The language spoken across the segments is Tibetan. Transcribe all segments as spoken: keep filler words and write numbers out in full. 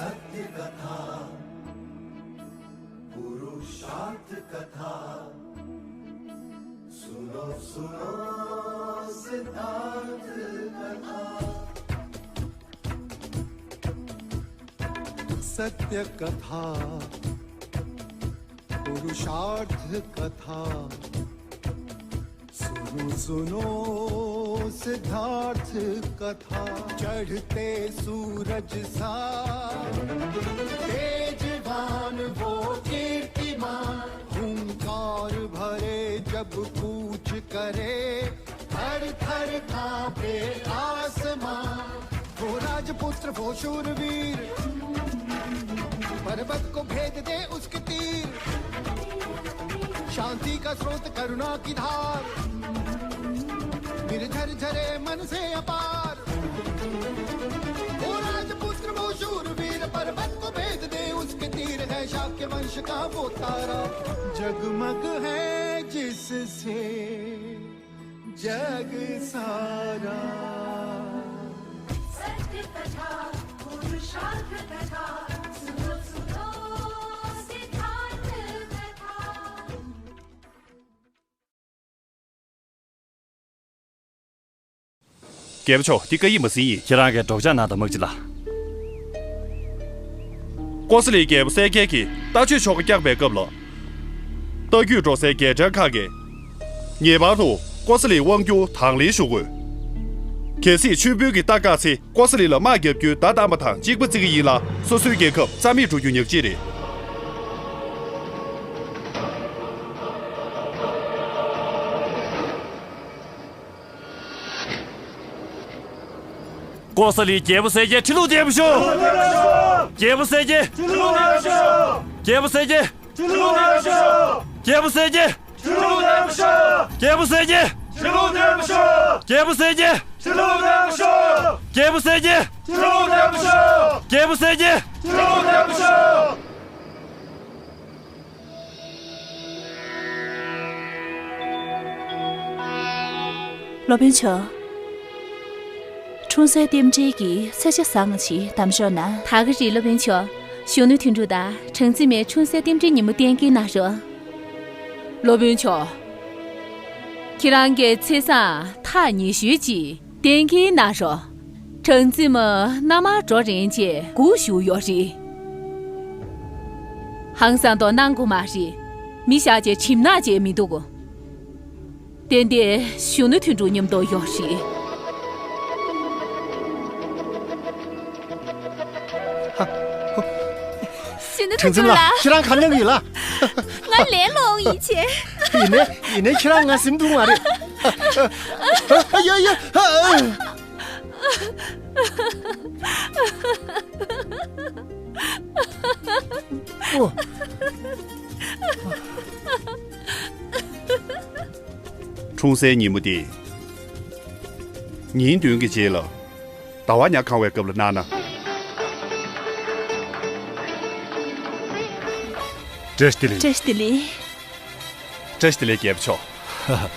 सत्य कथा, पुरुषार्थ कथा, सुनो सुनो सिद्धार्थ कथा। सत्य कथा, पुरुषार्थ कथा, सुनो सुनो सिद्धार्थ कथा। चढ़ते सूरज सा तेजवान वो कीर्तिमान, हुंकार भरे जब कूच करे, थर थर कांपे आसमां। वो राजपुत्र वो शूरवीर, पर्वत को भेद दे उसके तीर। शांति का स्रोत करुणा की धार, निर्झर झरे मन से अपार। वो राजपुत्र वो शूरवीर, पर्वत को भेद दे उसके तीर। है शाक्य वंश का वो तारा, जगमग है जिससे जग सारा। सत्य कथा, पुरुषार्थ कथा, सुनो सुनो सिद्धार्थ कथा। རྒྱལ་པོ་མཆོག་འདི་བཀའ་ཡིག་མ་ཟིན་ཡིན། ཁྱེད་རང་གིས་སྒྲོག་སྦྱང་གནང་དང་། དམག་སྤྱི་ལགས། ཀོ་ས་ལིའི་རྒྱལ་པོ་གསལ་རྒྱལ་གྱིས་ལྟ་སྤྱོད་ཆོ་ག་བསྐྱངས་པའི་སྐབས་ལ། རྟ་རྒྱུད་འགྲོ་སའི་རྒྱལ་ཕྲན་ཁག་གིས་ངེས་པར་དུ་ཀོ་ས་ལིའི་དབང་སྒྱུར་དང་ལེན་ཞུ་དགོས། གལ་སྲིད་མཆོད་འབུལ་གྱི་རྟ་བཀག་ཚེ། ཀོ་ས་ལི་ལ་དམག་བརྒྱབ་རྒྱུའི་བརྡ་བཏང་པ་དང་གཅིག་པ་བརྩི་གི་ཡིན་ལ། སོ་སོའི་རྒྱལ་ཁབ་རྩ་མེད་འགྲོ་རྒྱུ་ཉག་གཅིག་རེད། ཀོ་ས་ལི་རྒྱལ་པོ་གསལ་རྒྱལ་ཁྲི་ལོ་བརྟན་པར་ཤོག་རྒྱལ་པོ་གསལ་རྒྱལ་ཁྲི་ལོ་བརྟན་པར་ཤོག་རྒྱལ་པོ་གསལ་རྒྱལ་ཁྲི་ལོ་བརྟན་པར་ཤོག་རྒྱལ་པོ་གསལ་རྒྱལ་ཁྲི་ལོ་བརྟན་པར་ཤོག་རྒྱལ་པོ་གསལ་རྒྱལ་ཁྲི་ལོ་བརྟན་པར་ཤོག་རྒྱལ་པོ་གསལ་རྒྱལ་ཁྲི་ལོ་བརྟན་པར་ཤོག་རྒྱལ་པོ་གསལ་རྒྱལ་ཁྲི་ལོ་བརྟན་པར་ཤོག་རྒྱལ་པོ་གསལ་རྒྱལ་ཁྲི་ལོ་བརྟན་པར་ཤོག་སློབ་དཔོན་མཆོག་འཁྲུངས་སའི་རྟེན་འབྲེལ་གྱི་ཚེས་ཆ་བཟང་ང་ཞིག་གདམ་ཤོག་ན། ད་ག་རེད་སློབ་དཔོན་མཆོག་གཞོན་ནུ་དོན་གྲུབ་དང་སྦྲང་རྩི་མའི་འཁྲུངས་སའི་རྟེན་འབྲེལ་ཉིན་མོ་གཏན་འཁེལ་གནང་རོགས། སློབ་དཔོན་མཆོག་ཁྱེད་རང་གི་ཚེས་བཟང་ཐག་ཉེ་ཤོས་ཅིག་གཏན་འཁེལ་གནང་རོགས། སྦྲང་རྩི་མ་མནའ་མར་འགྲོ་རན་ཆེད་སྒུག་བཞུགས་ཡོད་རེད། ཧང་སང་དོ་གནང་དགོས་མ་རེད། མི་བཞག་ཅེས་གྲིམ་ནག་ཅེས་མི་འདུག་ཏན་ཏན་གཞོན་ནུ་དོན་གྲུབ་མཉམ་དུ་ཡོད་རེད། གཞོན་ནུ་དོན་གྲུབ་ལགས། ཁྱེད་རང་ག་ནས་ཡིན་ལ། ང་ལས་ལོང་ཡིན་ཆེ། ཡིན་ནའི་ཡིན་ནའི་ཁྱེད་རང་ང་སེམས་སྡུག་མ་རེད། ཡ་ཡ། ཨོ། འཁྲུངས་སའི་ཉིན་མོ་དེ། ཉིན་བདུན་གྱི་རྗེས་ལ། ཟླ་བ་ཉ་གང་བའི་སྐབས་ལ་གནང་ན། བཀྲ་ཤིས་བདེ་ལེགས། བཀྲ་ཤིས་བདེ་ལེགས། བཀྲ་ཤིས་བདེ་ལེགས་རྒྱལ་པོ་མཆོག་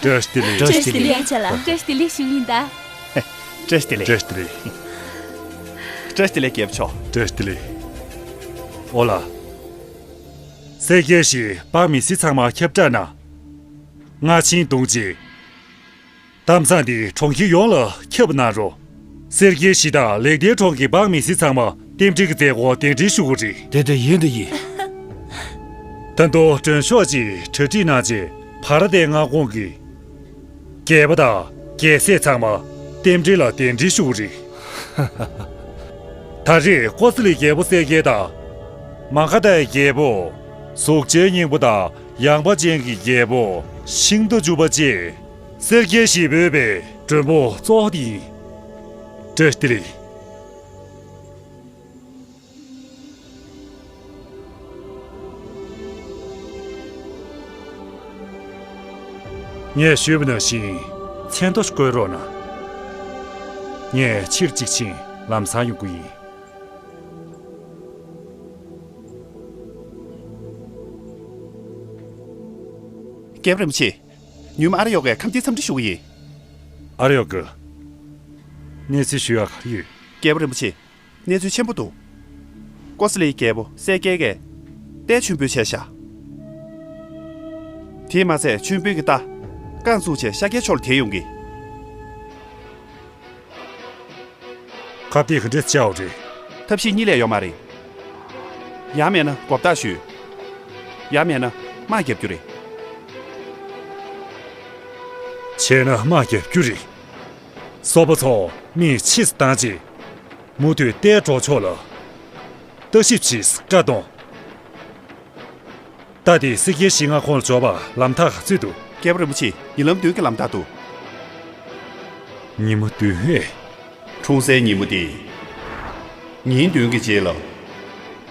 བཀྲ་ཤིས་བདེ་ལེགས། བཀྲ་ཤིས་བདེ་ལེགས་ཡ་ཆ་ལ། བཀྲ་ཤིས་བདེ་ལེགས་ཞུ་ཡིན་ད། བཀྲ་ཤིས་བདེ་ལེགས། བཀྲ་ཤིས་བདེ་ལེགས། བཀྲ་ཤིས་བདེ་ལེགས་རྒྱལ་པོ་མཆོག་བཀྲ་ཤིས་བདེ་ལེགས། ཨོ་ལ། གསལ་རྒྱལ་ཞེས་འབངས་མི་སེར་ཚང་མ་ཁྱབ་བསྒྲགས་གནང་། རྔ་ཆེན་གདུང་རྗེ། གཏམ་བཟང་འདི་གྲོང་ཁྱེར་ཡོངས་ལ་ཁྱབ་གནང་རོགས། གསལ་རྒྱལ་གཞིས་དང་ལེགས་ལྡན་གྲོང་གི་འབངས་མི་སེར་ཚང་མ་རྟེན་འབྲེལ་གྱི་མཛད་སྒོར་གདན་འདྲེན་ཞུ་དགོས་རེད། དེ་འདྲ་ཡིན་དེ་ཡིན། ད་དུང་མགྲོན་ཤོག་ཅིག་གྲ་སྒྲིག་གནང་རྗེས་བར་དེ་མངའ་ཁོངས་ཀྱི་རྒྱལ་པོ་དང་རྒྱལ་སྲས་ཚང་མ་རྟེན་འབྲེལ་ལ་གདན་འདྲེན་ཞུ་དགོས་རེད། ད་རེས་ཀོ་ས་ལི་རྒྱལ་པོ་གསལ་རྒྱལ་དང་། མ་ག་དྷའི་རྒྱལ་པོ། གཟུགས་ཅན་སྙིང་པོ་དང་ཡངས་པ་ཅན་གྱི་རྒྱལ་པོ་ཤིང་རྟ་བཅུ་པ་བཅས། གསལ་རྒྱལ་ཞེས་འབོད་པའི་མགྲོན་པོ་གཙོ་བོ་དེ་ཡིན། བཀྲ་ཤིས་བདེ་ལེགས། ངས་ཞུས་པ་ནང་བཞིན་མཚན་ཐོ་བཀོད་རོགས་གནང་། ངས་ཕྱིར་གཅིག་ཕྱིན་ལམ་སང་ཡོང་གི་ཡིན། རྒྱལ་པོ་རིན་པོ་ཆེ། ཉུལ་མ་ཨ་ར་ཡོ་གས་ཁམས་སྐྱེ་འཚམས་འདྲི་ཞུ་གི་ཡིན། ཨ་ར་ཡོ་གི། གནས་ཚུལ་ཞུ་ཡག་ག་རེ་ཡོད། རྒྱལ་པོ་རིན་པོ་ཆེ། གནས་ཚུལ་ཆེན་པོ་འདུག་ཀོ་ས་ལིའི་རྒྱལ་པོ་གསལ་རྒྱལ་གྱིས་རྟའི་མཆོད་འབུལ་བྱས་ཤག་དེས་མ་ཚད་མཆོད་འབུལ་གྱི་རྟ་རྐང་བཙུགས་བྱས་ཤཱཀྱའི་ཕྱོགས་ལ་དེད་ཡོང་གི། ཁ་གཏད་ག་འདྲས་བཅའ་བ་རེད། ཐབས་ཤེས་གཉིས་ལས་ཡོད་མ་རེད། ཡང་མེད་ན་མགོ་བཏགས་ཞུས། ཡང་མེད་ན་དམག་རྒྱབ་རྒྱུ་རེད། བྱས་ན་དམག་རྒྱབ་རྒྱུ་རེད། སོག་པོ་ཚོ་མིས་ཕྱིས་སུ་བཏང་རྗེས། མུ་མཐུད་རྟའི་གྲོགས་ཕྱོགས་ལ་ལྟ་ཞིབ་བྱས་བཀའ་གཏོང་། རྟ་དེ་གསེར་རྒྱལ་བཞིའི་མངའ་ཁོངས་ལ་འབྱོར་བར་ལམ་ཐག་ག་ཚོད་འདུག་རྒྱལ་པོ་རིན་པོ་ཆེ། ཉི་ལམ་བདུན་གྱི་ལམ་ཐག་འདུག་ཉི་མ་བདུན་ཨེ། འཁྲུངས་སའི་ཉིན་མོ་དེ། ཉིན་བདུན་གྱི་རྗེས་ལ།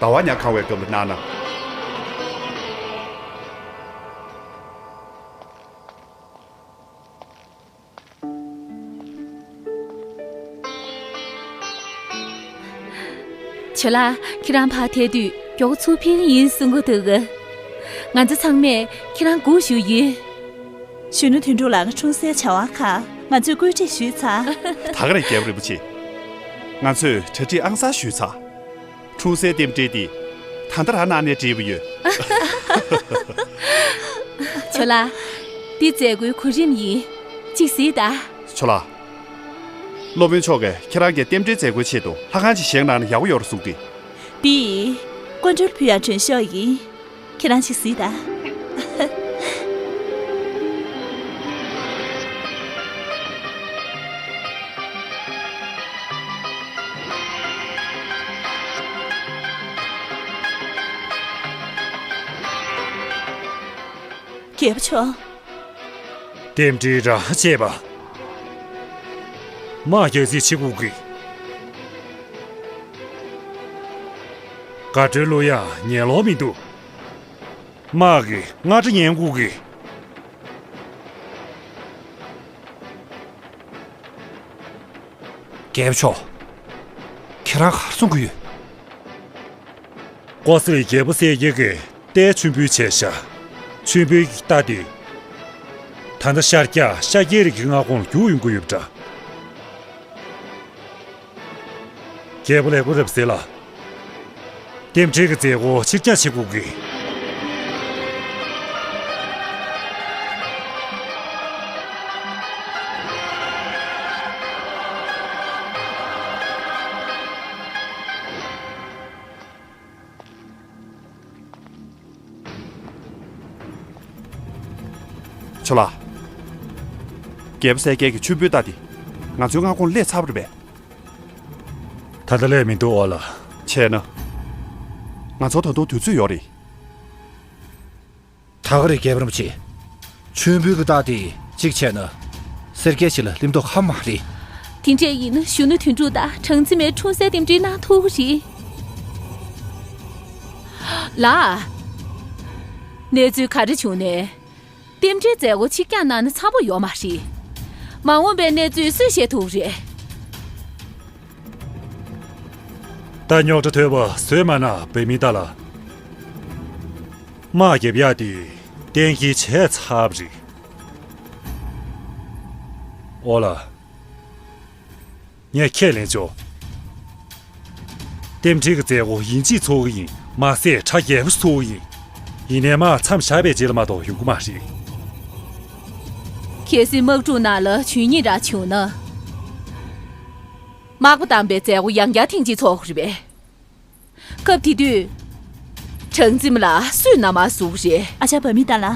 ཟླ་བ་ཉ་གང་བའི་སྐབས་ལ་གནང་ན། ཇོ་ལགས། ཁྱེད་རང་ཕར་ཐད་དུས་མགྱོགས་པོ་ཚུར་ཕེབས་ཀྱི་ཡིན་གསུང་གི་འདུག་ང་ཚོ་ཚང་མས་ཁྱེད་རང་སྒུག་བཞུགས་ཡོད། གཞོན་ནུ་དོན་གྲུབ་ལགས་ཀྱི་འཁྲུངས་སའི་བྱ་བ་ཁག་ང་ཚོས་བཀོད་སྒྲིག་ཞུས་ཚར། ད་ག་རེད་རྒྱལ་པོ་རིན་པོ་ཆེ། ང་ཚོས་གྲ་སྒྲིག་ཨང་གསར་ཞུས་ཚར། འཁྲུངས་སའི་རྟེན་འབྲེལ་འདི་ད་ལྟ་རང་གནང་ནས་འགྲིག་པ་ཡོད། ཇོ་ལགས། འདི་མཛད་སྒོའི་གོ་རིམ་ཡིན། གཅིག་གཟིགས་དང་། ཇོ་ལགས། སློབ་དཔོན་མཆོག་གིས་ཁྱེད་རང་གི་རྟེན་འབྲེལ་མཛད་སྒོའི་ཆེད་དུ་ལྷ་ཁང་ཅིག་བཞེངས་གནང་ན་ཡག་པོ་ཡོད་རེད་གསུངས་ཏེ། འདི་ཡིས་སྐུ་མགྲོན་ཕུལ་ཡག་མགྲོན་ཤོག་ཡིན། ཁྱེད་རང་ཅིག་གཟིགས་དང་། རྒྱལ་པོ་མཆོག་རྟེན་འབྲེལ་རང་བྱས་པ། དམག་རྒྱག་རྩིས་བྱེད་དགོས་ཀྱི། དགའ་སྤྲོའི་གླུ་དབྱངས་ཉན་ལོང་མི་འདུག་དམག་གི་རྔ་སྒྲ་ཉན་དགོས་ཀྱི། རྒྱལ་པོ་མཆོག་ཁྱེད་རང་ག་རེ་གསུང་གི་ཡོད། ཀོ་ས་ལི་རྒྱལ་པོ་གསལ་རྒྱལ་གྱིས་རྟའི་མཆོད་འབུལ་བྱས་ཤག་མཆོད་འབུལ་གྱི་རྟ་དེ། ད་ལྟ་ཤར་རྒྱག་ཤཱཀྱའི་རིགས་ཀྱི་མངའ་ཁོངས་ལ་རྒྱུགས་ཡོང་གི་ཡོད་པ་འདྲ། རྒྱལ་པོ་ལེགས་པོ་རབ་ཟེར་ལ། རྟེན་འབྲེལ་གྱི་མཛད་སྒོ་ཕྱིར་འགྱངས་བྱེད་དགོས་ཀྱི། ཇོ་ལགས། རྒྱལ་པོ་གསལ་རྒྱལ་གྱི་མཆོད་འབུལ་རྟ་དེ་ང་ཚོའི་མངའ་ཁོངས་སླེབས་ཚར་བ་རེད་པས། ད་ལྟ་སླེབས་མི་འདུག་ཨོ་ལ། བྱས་ན། ང་ཚོར་ད་དུང་དུས་ཚོད་ཡོད་རེད། ད་ག་རེད་རྒྱལ་པོ་རིན་པོ་ཆེ། མཆོད་འབུལ་གྱི་རྟ་དེ་གཅིག་བྱས་ན། གསལ་རྒྱལ་ཞིག་ལ་སླེབས་མདོག་ཁ་མ་རེད། དེ་འདྲས་ཡིན་ན་གཞོན་ནུ་དོན་གྲུབ་དང་གྲངས་འཛིན་མའི་འཁྲུངས་སའི་རྟེན་འབྲེལ་གནང་ཐུབ་ཀྱི་རེད། ལགས། གནས་ཚུལ་ག་རེ་བྱུང་ནས། རྟེན་འབྲེལ་མཛད་སྒོ་ཕྱིར་འགྱངས་གནང་ན་འཚམ་པོ་ཡོད་མ་རེད། མ་འོངས་པའི་གནས་ཚུལ་སུས་ཤེས་ཐུབ་རེད། ད་རྙོག་དྲ་ཐོས་པ་བཟོད་མ་གནང་བའི་མི་ད་ལ། དམག་རྒྱབ་ཡག་དེ་གཏན་འཁེལ་བྱས་ཚར་བ་རེད། ཨོ་ལ། ངས་ཁས་ལེན་ཆོག་རྟེན་འབྲེལ་གྱི་མཛད་སྒོ་ཡིན་གཅིག་ཚོགས་ཀྱི་ཡིན་མ་ཟད་གྲ་རྒྱས་པོ་ཚོགས་ཀྱི་ཡིན། ཡིན་ནའི་དམག་མཚམས་བཞག་པའི་རྗེས་ལ་མ་གཏོགས་ཡོང་གི་མ་རེད། གལ་སྲིད་དམག་འཁྲུག་ནང་ལ་ཇུས་ཉེས་རང་བྱུང་ན། དམག་པ་བཏང་པའི་མཛད་སྒོ་ཡང་བསྐྱར་ཐེངས་གཅིག་ཚོགས་དགོས་རེད་པས། སྐབས་དེ་དུས། གྲངས་འཛིན་མ་ལ་སུས་མནའ་མ་བཟོ་གི་རེད། ཨ་ཅག་བ་མི་ཏང་ལ།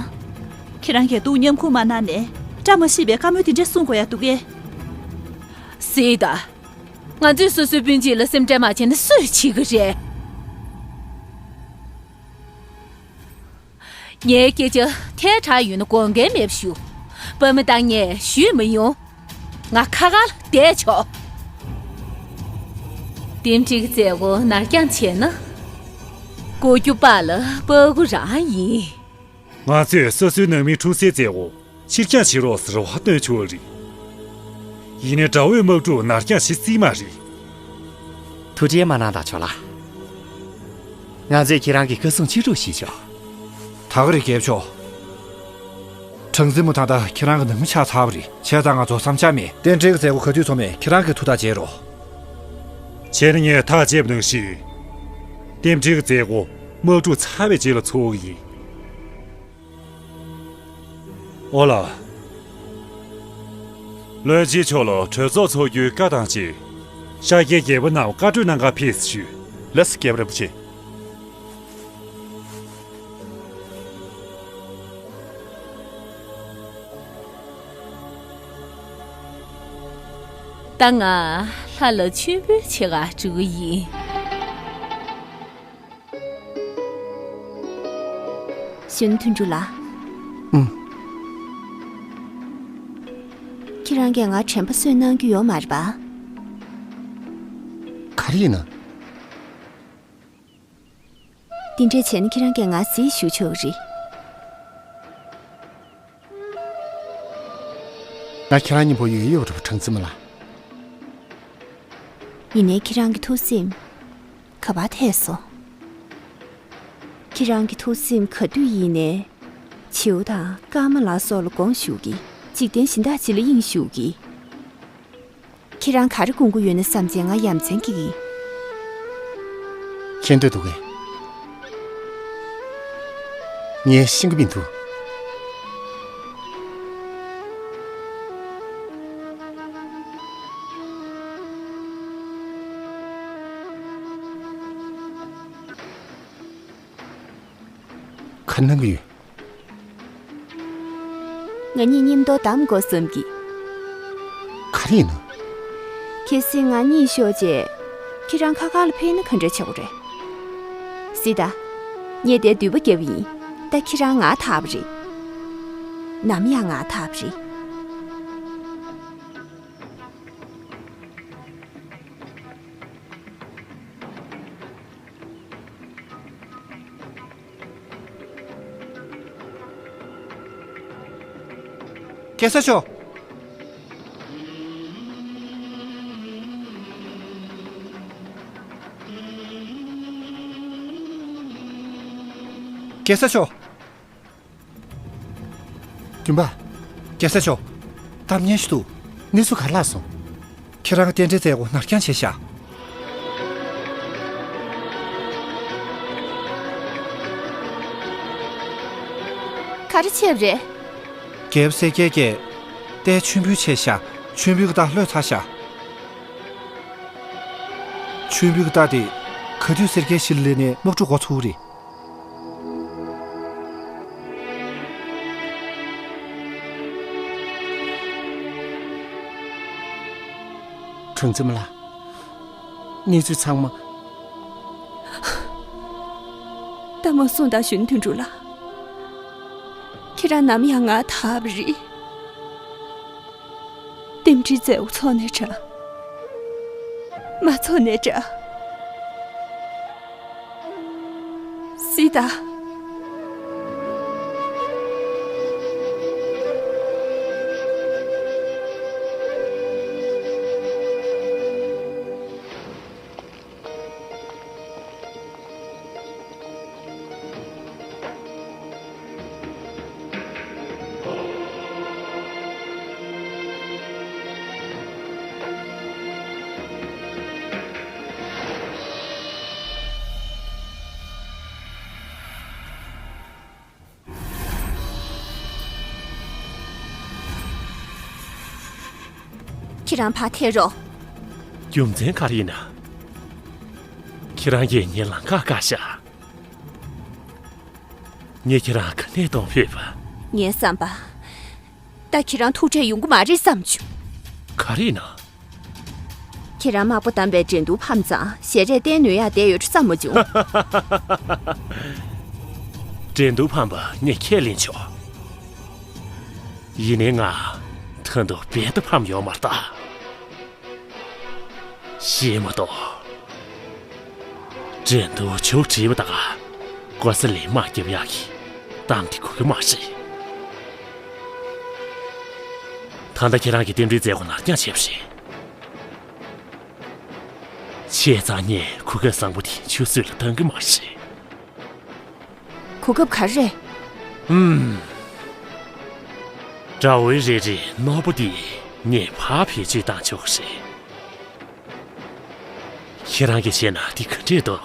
ཁྱེད་རང་གིས་འདུག་མཉམ་ཁུག་མ་གནང་ནས་བཀྲ་མ་ཤིས་པའི་བཀའ་མོལ་དེ་འདྲ་གསུང་དགོས་ཡ་འདུག་གས། སྲིད་ད། ང་ཚོས་སོ་སོའི་སྤུན་མཆེད་ལ་སེམས་ཁྲལ་མ་བྱས་ན་སུས་བྱེད་གི་རེད། ངའི་སྐད་ཆ་ཐལ་དྲགས་ཡོད་ན་དགོངས་འགལ་མེད་པ་ཞུ། བ་མི་ཏང་ངས་ཞུས་མི་ཡོང་། ང་ཁ་ཁ་ལ་བསྡད་ཆོག་རྟེན་འབྲེལ་གྱི་མཛད་སྒོ་ནར་འགྱངས་བྱས་ན། མགོ་རྒྱུ་པ་ལ་པ་གུ་རང་ཡིན། ང་ཚོས་སོ་སོའི་ནང་མིའི་འཁྲུངས་སའི་མཛད་སྒོ་ཕྱིར་འགྱངས་བྱེད་རོགས་ཟེར་བ་བཏོན་ཆོག་རེད། ཡིན་ནའི་དགྲ་བོའི་དམག་འཁྲུག་ནར་འགྱངས་བྱེད་སྲིད་མ་རེད། ཐུགས་ཁྲལ་མ་གནང་དང་ཇོ་ལགས། ང་ཚོས་ཁྱེད་རང་གི་བཀའ་གསུང་ཕྱིར་སྒྲུག་ཞུས་ཆོག་ད་ག་རེད་རྒྱལ་པོ་མཆོག་གྲངས་འཛིན་མོ་ད་ལྟ་ཁྱེད་རང་གི་ནང་མི་ཆགས་ཚར་བ་རེད། བྱས་ཙང་ང་ཚོ་བསམ་འཆར་མེད། རྟེན་འབྲེལ་གྱི་མཛད་སྒོ་ག་དུས་ཚོགས་མེད་ཁྱེད་རང་གིས་ཐུགས་ཐག་བཅད་རོགས། བྱས་ན་ངས་ཐག་བཅད་པ་ནང་བཞིན། རྟེན་འབྲེལ་གྱི་མཛད་སྒོ་དམག་འཁྲུག་ཚར་བའི་རྗེས་ལ་འཚོགས་ཀྱི་ཡིན། ཨོ་ལགས། ལོ་ཅི་ཆོག་ལ་གྲོས་ཚོགས་འཚོགས་རྒྱུའི་བཀའ་དང་བཅས། ཤཱཀྱའི་རྒྱལ་པོ་རྣམས་བཀའ་གྲོས་གནང་གར་ཕེབས་སུ་ཞུ། ལགས་སོ། རྒྱལ་པོ་རིན་པོ་ཆེ། ད་ང་ལྷ་ལ་མཆོད་འབུལ་བྱེད་གར་འགྲོ་གི་ཡིན། གཞོན་ནུ་དོན་གྲུབ་ལགས། ཨུམ། ཁྱེད་རང་གིས་ང་དྲན་པ་གསོས་གནང་རྒྱུ་ཡོད་མ་རེད་པ། ག་རེ་ཡིན་ན། འདི་འདྲས་བྱས་ན་ཁྱེད་རང་གིས་ང་གཟིགས་ཞུ་ཆོག་གི་རེད། ང་ཁྱེད་རང་མཉམ་པོ་ཡོད་ཡོད་རེད་པ། གྲངས་རྩིས་མ་ལགས། ཡིན་ནའི་ཁྱེད་རང་གི་ཐུགས་སེམས་ག་པར་ཐད་སོང་། ཁྱེད་རང་གི་ཐུགས་སེམས་ག་དུས་ཡིན་ནའི་བྱིའུ་དང་ཀརྨ་ལགས་སོགས་ལ་དགོངས་ཞུ་གི། འཇིག་རྟེན་གཞན་དག་ཅིག་ལ་དབྱིངས་ཞུགས་གི། ཁྱེད་རང་ག་རེ་དགོངས་ཀྱི་ཡོད་ན་བསམ་བྱས་ང་ཡ་མཚན་སྐྱེ་གི། མཁྱེན་འདོད་འདུག་གས། ངས་ཤེས་ཀྱི་མི་འདུག། ག་གནང་གི་ཡོད། ང་གཉིས་མཉམ་དུ་གཏམ་དགོས་བསམ་གི། ག་རེ་ཡིན་ན། གལ་སྲིད་ང་གཉིད་ཤོར་རྗེས་ཁྱེད་རང་ཁ་ཁ་ལ་ཕེབས་ན་ག་འདྲ་བྱེད་དགོས་རེད། གཟིགས་དང་། ངས་དེར་སྡོད་པ་བརྒྱབ་ཡིན། ད་ཁྱེད་རང་ང་ཐར་བ་རེད། ནམ་ཡང་ང་ཐར་བ་རེད། གེ་སར་མཆོག། གེ་སར་མཆོག། སྤུན་པ། གེ་སར་མཆོག། གཏམ་ངན་ཞིག་འདུག། གནས་ཚུལ་ག་རེ་ལྷག་སོང་། ཁྱེད་རང་གི་རྟེན་འབྲེལ་མཛད་སྒོ་ནར་འགྱངས་བྱས་ཤག། ག་རེ་བྱས་པ་རེད། རྒྱལ་པོ་གསལ་རྒྱལ་གྱིས་རྟའི་མཆོད་འབུལ་བྱས་ཤག། མཆོད་འབུལ་གྱི་རྟ་ལྷོད་ཚར་ཤག། མཆོད་འབུལ་གྱི་རྟ་དེ་ག་དུས་གསེར་ཁའི་གཞི་ལ་སླེབས་ནས་དམག་འཁྲུག་འགོ་ཚུགས་རེད། གྲངས་རྩིས་མ་ལགས། གནས་ཚུལ་ཚང་མ། ད་མ་གསུངས་དང་། གཞོན་ནུ་དོན་གྲུབ་ལགས། ཁྱེད་རང་ནམ་ཡང་ང་ཐར་བ་རེད། རྟེན་འབྲེལ་མཛད་སྒོ་ཚོགས་ནའི་འདྲ། མ་ཚོགས་ནའི་འདྲ། གཟིགས་དང་། ཁྱེད་རང་ཕར་ཐད་རོགས། རྒྱུ་མཚན་ག་རེ་ཡིན་ན། ཁྱེད་རང་གིས་ངའི་ལམ་ཁ་བཀག་བཞག། ངས་ཁྱེད་རང་ག་ནས་གཏོང་ཕོད་པ། ངའི་བསམ་པ། ད་ཁྱེད་རང་ཐུག་འཕྲད་ཡོང་གི་མ་རེད་བསམ་བྱུང་། ག་རེ་ཡིན་ན། ཁྱེད་རང་དམག་པ་བདམས་པའི་འགྲན་བསྡུར་ཕམ་ཙང་ཞལ་རས་བསྟན་ནུས་ཡག་བསྡད་ཡོད་བསམ་མ་བྱུང་། འགྲན་བསྡུར་ཕམ་པ་ངས་ཁས་ལེན་ཆོག། ཡིན་ནའི་ང་ད་དུང་རྦད་དེ་ཕམ་ཡོད་མ་རེད་ད། ཤེས་མ་གཏོགས། འགྲན་བསྡུར་མཇུག་བསྒྲིལ་བ་དང་། ཀོ་ས་ལིན་དམག་རྒྱབ་ཡག་གི་གཏམ་དེ་གོ་གི་མ་རེད། ད་ལྟ་ཁྱེད་རང་གིས་རྟེན་འབྲེལ་མཛད་སྒོ་ནར་འགྱངས་བྱས་པ་རེད། བྱས་ཙང་ངས་གོ་སྐབས་བཟང་པོ་དེ་ཆུད་ཟོས་ལ་གཏང་གི་མ་རེད། གོ་སྐབས་ག་རེ་རེད། ཨུམ། དགྲ་བོའི་རེ་རེ་ནོར་བུ་འདི་ངས་ཕར་བེད་སྤྱོད་བཏང་ཆོག་གི་རེད། ཁྱེད་རང་གིས་བཤད་ན་འདི་ག་འདྲས་འདུག།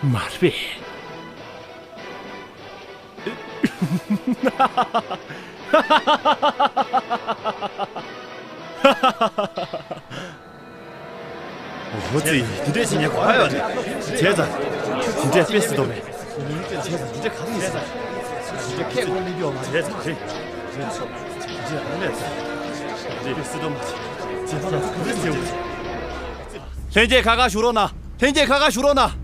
མ་རེད་པས། འོ་ཙི། དེ་འདྲས་བྱེད་ཉན་གོ་ཡོད་རེད། བྱས་ཙང་། དེ་འདྲས་དཔེ་སྲིད་དོ་མེད། བྱས་ཙང་དེ་འདྲས་ག་རེ་ཡིན་ཟེར། དེ་འདྲས་ཁས་ཁོ་ལེན་རྒྱུ་ཡོད་མ་རེད། བྱས་ཙང་རེད། དེ་འདྲས་ག་རེ་ཡིན་ཟེར། དེ་འདྲས་དཔེ་སྲིད་དོ་མ་བྱེད། བྱས་ཙང་ང་ཚོ་ག་རེ་ཟེར་བ། ལྷན་རྒྱས་ཁ་ཁ་བཞུགས་རོགས་གནང་། ལྷན་རྒྱས་ཁ་ཁ་བཞུགས་རོགས་གནང་།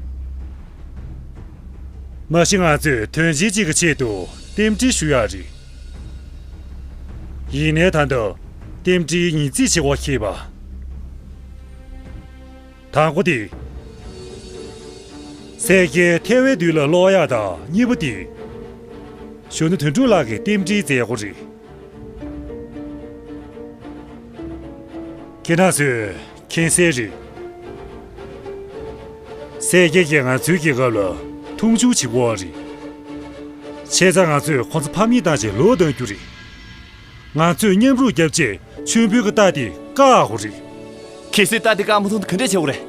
མ་གཞི་ང་ཚོས་དོན་ཆེན་གཅིག་གི་ཆེད་དུ་རྟེན་འབྲེལ་ཞུ་ཡག་རེད། ཡིན་ནའི་ད་ལྟ་རྟེན་འབྲེལ་ཉིས་བརྩེགས་བྱེད་དགོས་ཁེལ་བ། དང་པོ་དེ། སེར་སྐྱའི་ཐལ་བའི་དུས་ལ་ཀློག་ཡག་དང་། གཉིས་པ་དེ། གཞོན་ནུ་དོན་གྲུབ་ལགས་ཀྱི་རྟེན་འབྲེལ་མཛད་སྒོ་རེད། ཁྱེད་རང་ཚོས་མཁྱེན་གསལ་རེད། སེར་སྐྱ་གིས་ང་ཚོའི་རྒྱལ་ཁབ་ལ་མཐོང་ཆུང་བྱེད་ཀྱི་ཡོད་རེད། བྱས་ཙང་ང་ཚོས་ཁོ་ཚོ་ཕམ་ཉེས་བཏང་བྱས་ལོག་གཏང་རྒྱུ་རེད། ང་ཚོས་མཉམ་རུབ་བརྒྱབ་བྱས་མཆོད་འབུལ་གྱི་རྟགས་དེ་བཀག་དགོས་རེད། གལ་སྲིད་རྟགས་དེ་བཀག་མ་ཐུབ་ན་ག་འདྲས་བྱེད་དགོས་རེད།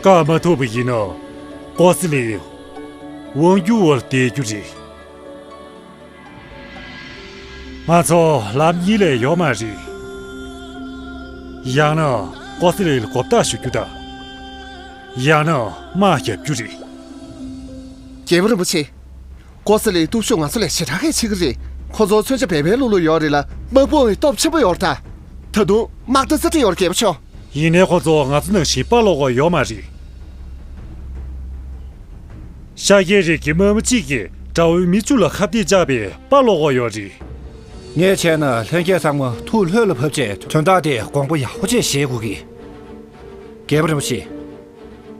བཀག་མ་ཐུབ་པ་ཡིན་ན་ཀོ་སི་ལི་དབང་སྒྱུར་བར་བསྡད་རྒྱུ་རེད། ང་ཚོ་ལམ་གཉིས་ལས་ཡོད་མ་རེད། ཡང་ན་ཀོ་སི་ལི་ལ་མགོ་བཏགས་གཞུ་རྒྱུ་དང་། ཡང་ན་དམག་རྒྱབ་རྒྱུ་རེད། རྒྱལ་པོ་རིན་པོ་ཆེ། ཀོ་སི་ལིའི་སྟོབས་ཤུགས་ང་ཚོ་ལས་ཞེ་དྲག་གིས་ཆེ་གི་རེད། ཁོ་ཚོ་མཚོན་ཆ་བེ་བེ་ལུ་ལུ་ཡོད་རེད་ལ། དམག་དཔུང་ཡང་སྟོབས་ཆེན་པོ་ཡོད་རེད་ད། ད་དུང་དམག་སྡེ་རྩ་ཁྲི་ཡོད་རེད། རྒྱལ་པོ་མཆོག་ཡིན་ནའི་ཁོ་ཚོ་ང་ཚོ་ནང་བཞིན་དཔའ་ལོག་གི་ཡོད་མ་རེད། ཤཱཀྱའི་རིགས་ཀྱི་དམག་མི་གཅིག་གིས་དགྲ་བོའི་མི་བཅུ་ལ་ཁ་གཏད་བཅག་པའི་དཔའ་ལོག་གི་ཡོད་རེད། ངས་བྱས་ན་ལྷན་རྒྱས་ཚང་མ་ཐུགས་ལྷོད་ལ་བབས་བྱས་དོན་དག་དེ་དགོངས་པ་ཡག་པོ་བྱས་བཞེས་དགོས་ཀྱི། རྒྱལ་པོ་རིན་པོ་ཆེ།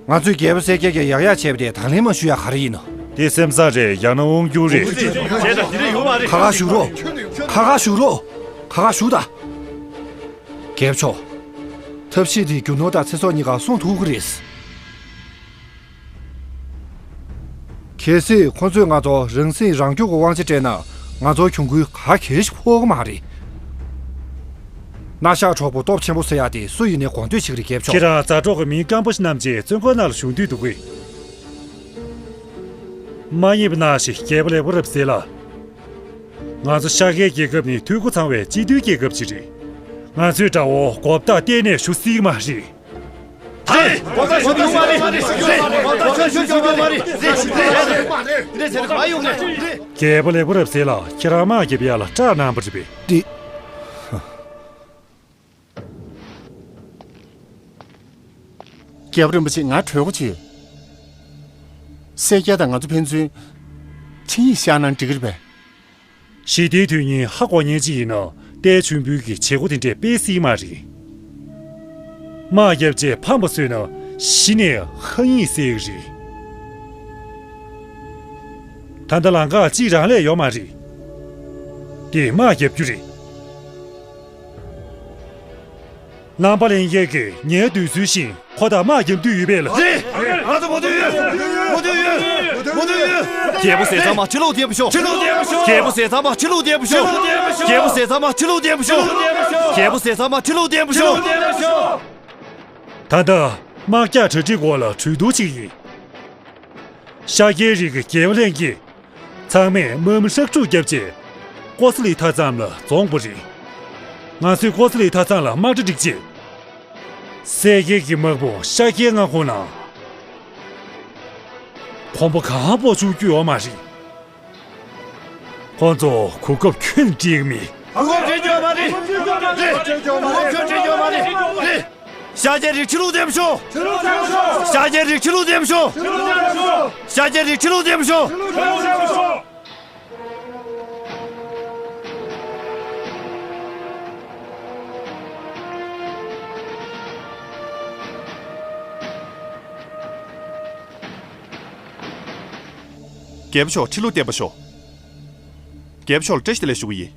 ང་ཚོས་རྒྱལ་པོ་སེར་སྐྱ་གིས་ཡག་ཡག་བྱས་པ་དེ་དང་ལེན་མ་ཞུ་ཡག་ག་རེ་ཡིན་ནམ། དེ་སེམས་བཟང་རེད། ཡང་ན་དབང་སྒྱུར་རེད། ཁ་ཁ་བཞུགས་རོགས། ཁ་ཁ་བཞུགས་རོགས། ཁ་ཁ་བཞུགས་དང་། རྒྱལ་པོ་མཆོག་ཐབས་ཤེས་དེ་རྒྱུ་ནོར་དང་ཚེ་སྲོག་གཉིས་ཀ་སྲུང་ཐུབ་ཀྱི་རེད། གལ་སྲིད་ཁོ་ཚོས་ང་ཚོ་རང་སྲིད་རང་སྐྱོང་གི་དབང་ཆ་སྤྲད་ན། ང་ཚོར་གྱོང་གུན་ག་གེ་ཞིག་ཕོག་གི་མ་རེད། མནའ་ཤག་གྲོགས་པོ་སྟོབས་ཆེན་པོ་ཟེར་ཡག་དེ་སུ་ཡིན་ནའི་དགོངས་དོན་བྱེད་ཀྱི་རེད། རྒྱལ་པོ་མཆོག་ཁྱེད་རང་མཛའ་གྲོགས་ཀྱི་མི་སྐམ་པོ་ཞིག་བསྣམས་བྱས་བཙོན་ཁང་ནང་ལ་བཞུགས་འདོད་འདུག་གས། མ་ཡེངས་པ་གནང་ཞིག་རྒྱལ་པོ་ལེགས་པ་རབ་གསལ་ལགས། ང་ཚོ་ཤཱཀྱའི་རྒྱལ་ཁབ་ནི་འཐུས་སྒོ་ཚང་བའི་སྤྱི་མཐུན་རྒྱལ་ཁབ་ཅིག་རེད། ང་ཚོའི་དགྲ་བོ་མགོ་བཏགས་གཏན་ནས་གཞུ་སྲིད་མ་རེད། རེད། མགོ་བཏགས་གཞུ་ཡོང་མ་རེད། རེད། མགོ་བཏགས་གཞུ་ཡོང་མ་རེད། རེད། རེད། རེད། རེད། ག་ཡོང་ནས་རེད། རྒྱལ་པོ་ལེགས་པ་རབ་གསལ་ལགས། ཁྱེད་རང་དམག་རྒྱབ་ཡག་ལ་སྐྲག་གནང་པ་རེད་པས། འདི། རྒྱལ་པོ་རིན་པོ་ཆེ། ང་གྲོས་འགོ་ཅིག་ཡོད། སེར་སྐྱ་དང་ང་ཚོ་ཕན་ཚུན་འཕྲིན་ཡིག་བཞག་ན་འགྲིག་གི་རེད་པས། ཞི་བདེའི་དོན་སྙིང་ཧ་གོ་མཁན་ཅིག་ཡིན་ན་ལྟའི་མཆོད་འབུལ་གྱི་བྱེད་སྒོ་དེ་འདྲས་སྤེལ་སྲིད་མ་རེད། དམག་བརྒྱབ་རྗེས་ཕམ་པ་བཟོས་ན་གཞི་ནས་ཧ་ཡིན་ཟེར་གྱི་རེད། ད་ལྟ་ལམ་ཁ་གཅིག་རང་ལས་ཡོད་མ་རེད། དེ་དམག་བརྒྱབ་རྒྱུ་རེད། རྣམ་པ་ལྷན་རྒྱས་ཀྱིས་ངའི་འདོད་ཚུལ་བཞིན་ཁོ་དང་དམག་རྒྱབ་འདོད་ཡོད་པས་ལགས། རེད། ང་ཚོ་མོས་འདོད་ཡོད། མོས་འདོད་ཡོད། མོས་འདོད་ཡོད། རྒྱལ་པོ་ཟས་གཙང་མ་ཁྲི་ལོ་བརྟན་པར་ཤོག་ཁྲི་ལོ་བརྟན་པར་ཤོག་རྒྱལ་པོ་ཟས་གཙང་མ་ཁྲི་ལོ་བརྟན་པར་ཤོག་ཁྲི་ལོ་བརྟན་པར་ཤོག་རྒྱལ་པོ་ཟས་གཙང་མ་ཁྲི་ལོ་བརྟན་པར་ཤོག་ཁྲི་ལོ་བརྟན་པར་ཤོག་རྒྱལ་པོ་ཟས་གཙང་མ་ཁྲི་ལོ་བརྟན་པར་ཤོག་ཁྲི་ལོ་བརྟན་པར་ཤོག་ད་ལྟ་དམག་རྒྱགས་གྲ་སྒྲིག་སྐོར་ལ་གྲོས་བསྡུར་བྱེད་ཀྱི་ཡིན། ཤཱཀྱའི་རིགས་ཀྱི་རྒྱལ་བ་ལྷན་རྒྱས། ཚང་མས་དམག་མི་ཧྲག་སྒྲུག་བརྒྱབ་རྗེས། ཀོ་ས་ལི་མཐའ་མཚམས་ལ་འཛོམས་པ་རེད། ང་ཚོས་ཀོ་ས་ལི་མཐའ་མཚམས་ལ་དམག་གྲ་བསྒྲིགས་རྗེས། སེར་སྐྱའི་དམག་དཔུང་ཤཱཀྱའི་མངའ་ཁོངས་ནང་། གོམ་པ་གང་སྤོ་བཅུག་རྒྱུ་ཡོད་མ་རེད། ཁོང་ཚོ་གོ་སྐབས་ཁྱོན་ནས་སྤྲད་ཀྱི་མེད། གོ་སྐབས་སྤྲད་རྒྱུ་ཡོད་མ་རེད། རེད། གོ་སྐབས་སྤྲད་རྒྱུ་ཡོད་མ་རེད། རེད། ཤཱཀྱའི་རིགས་ཕྱི་ལོགས་འདེམས་ཤོག་ཤཱཀྱའི་རིགས་ཕྱི་ལོགས་འདེམས་ཤོག་ཤཱཀྱའི་རིགས་ཕྱི་ལོགས་འདེམས་ཤོག་རྒྱལ་པོ་མཆོག་ཁྲི་ལོ་བརྟན་པར་ཤོག་རྒྱལ་པོ་མཆོག་ལ་བཀྲ་ཤིས་བདེ་ལེགས་ཞུ་གི་ཡིན།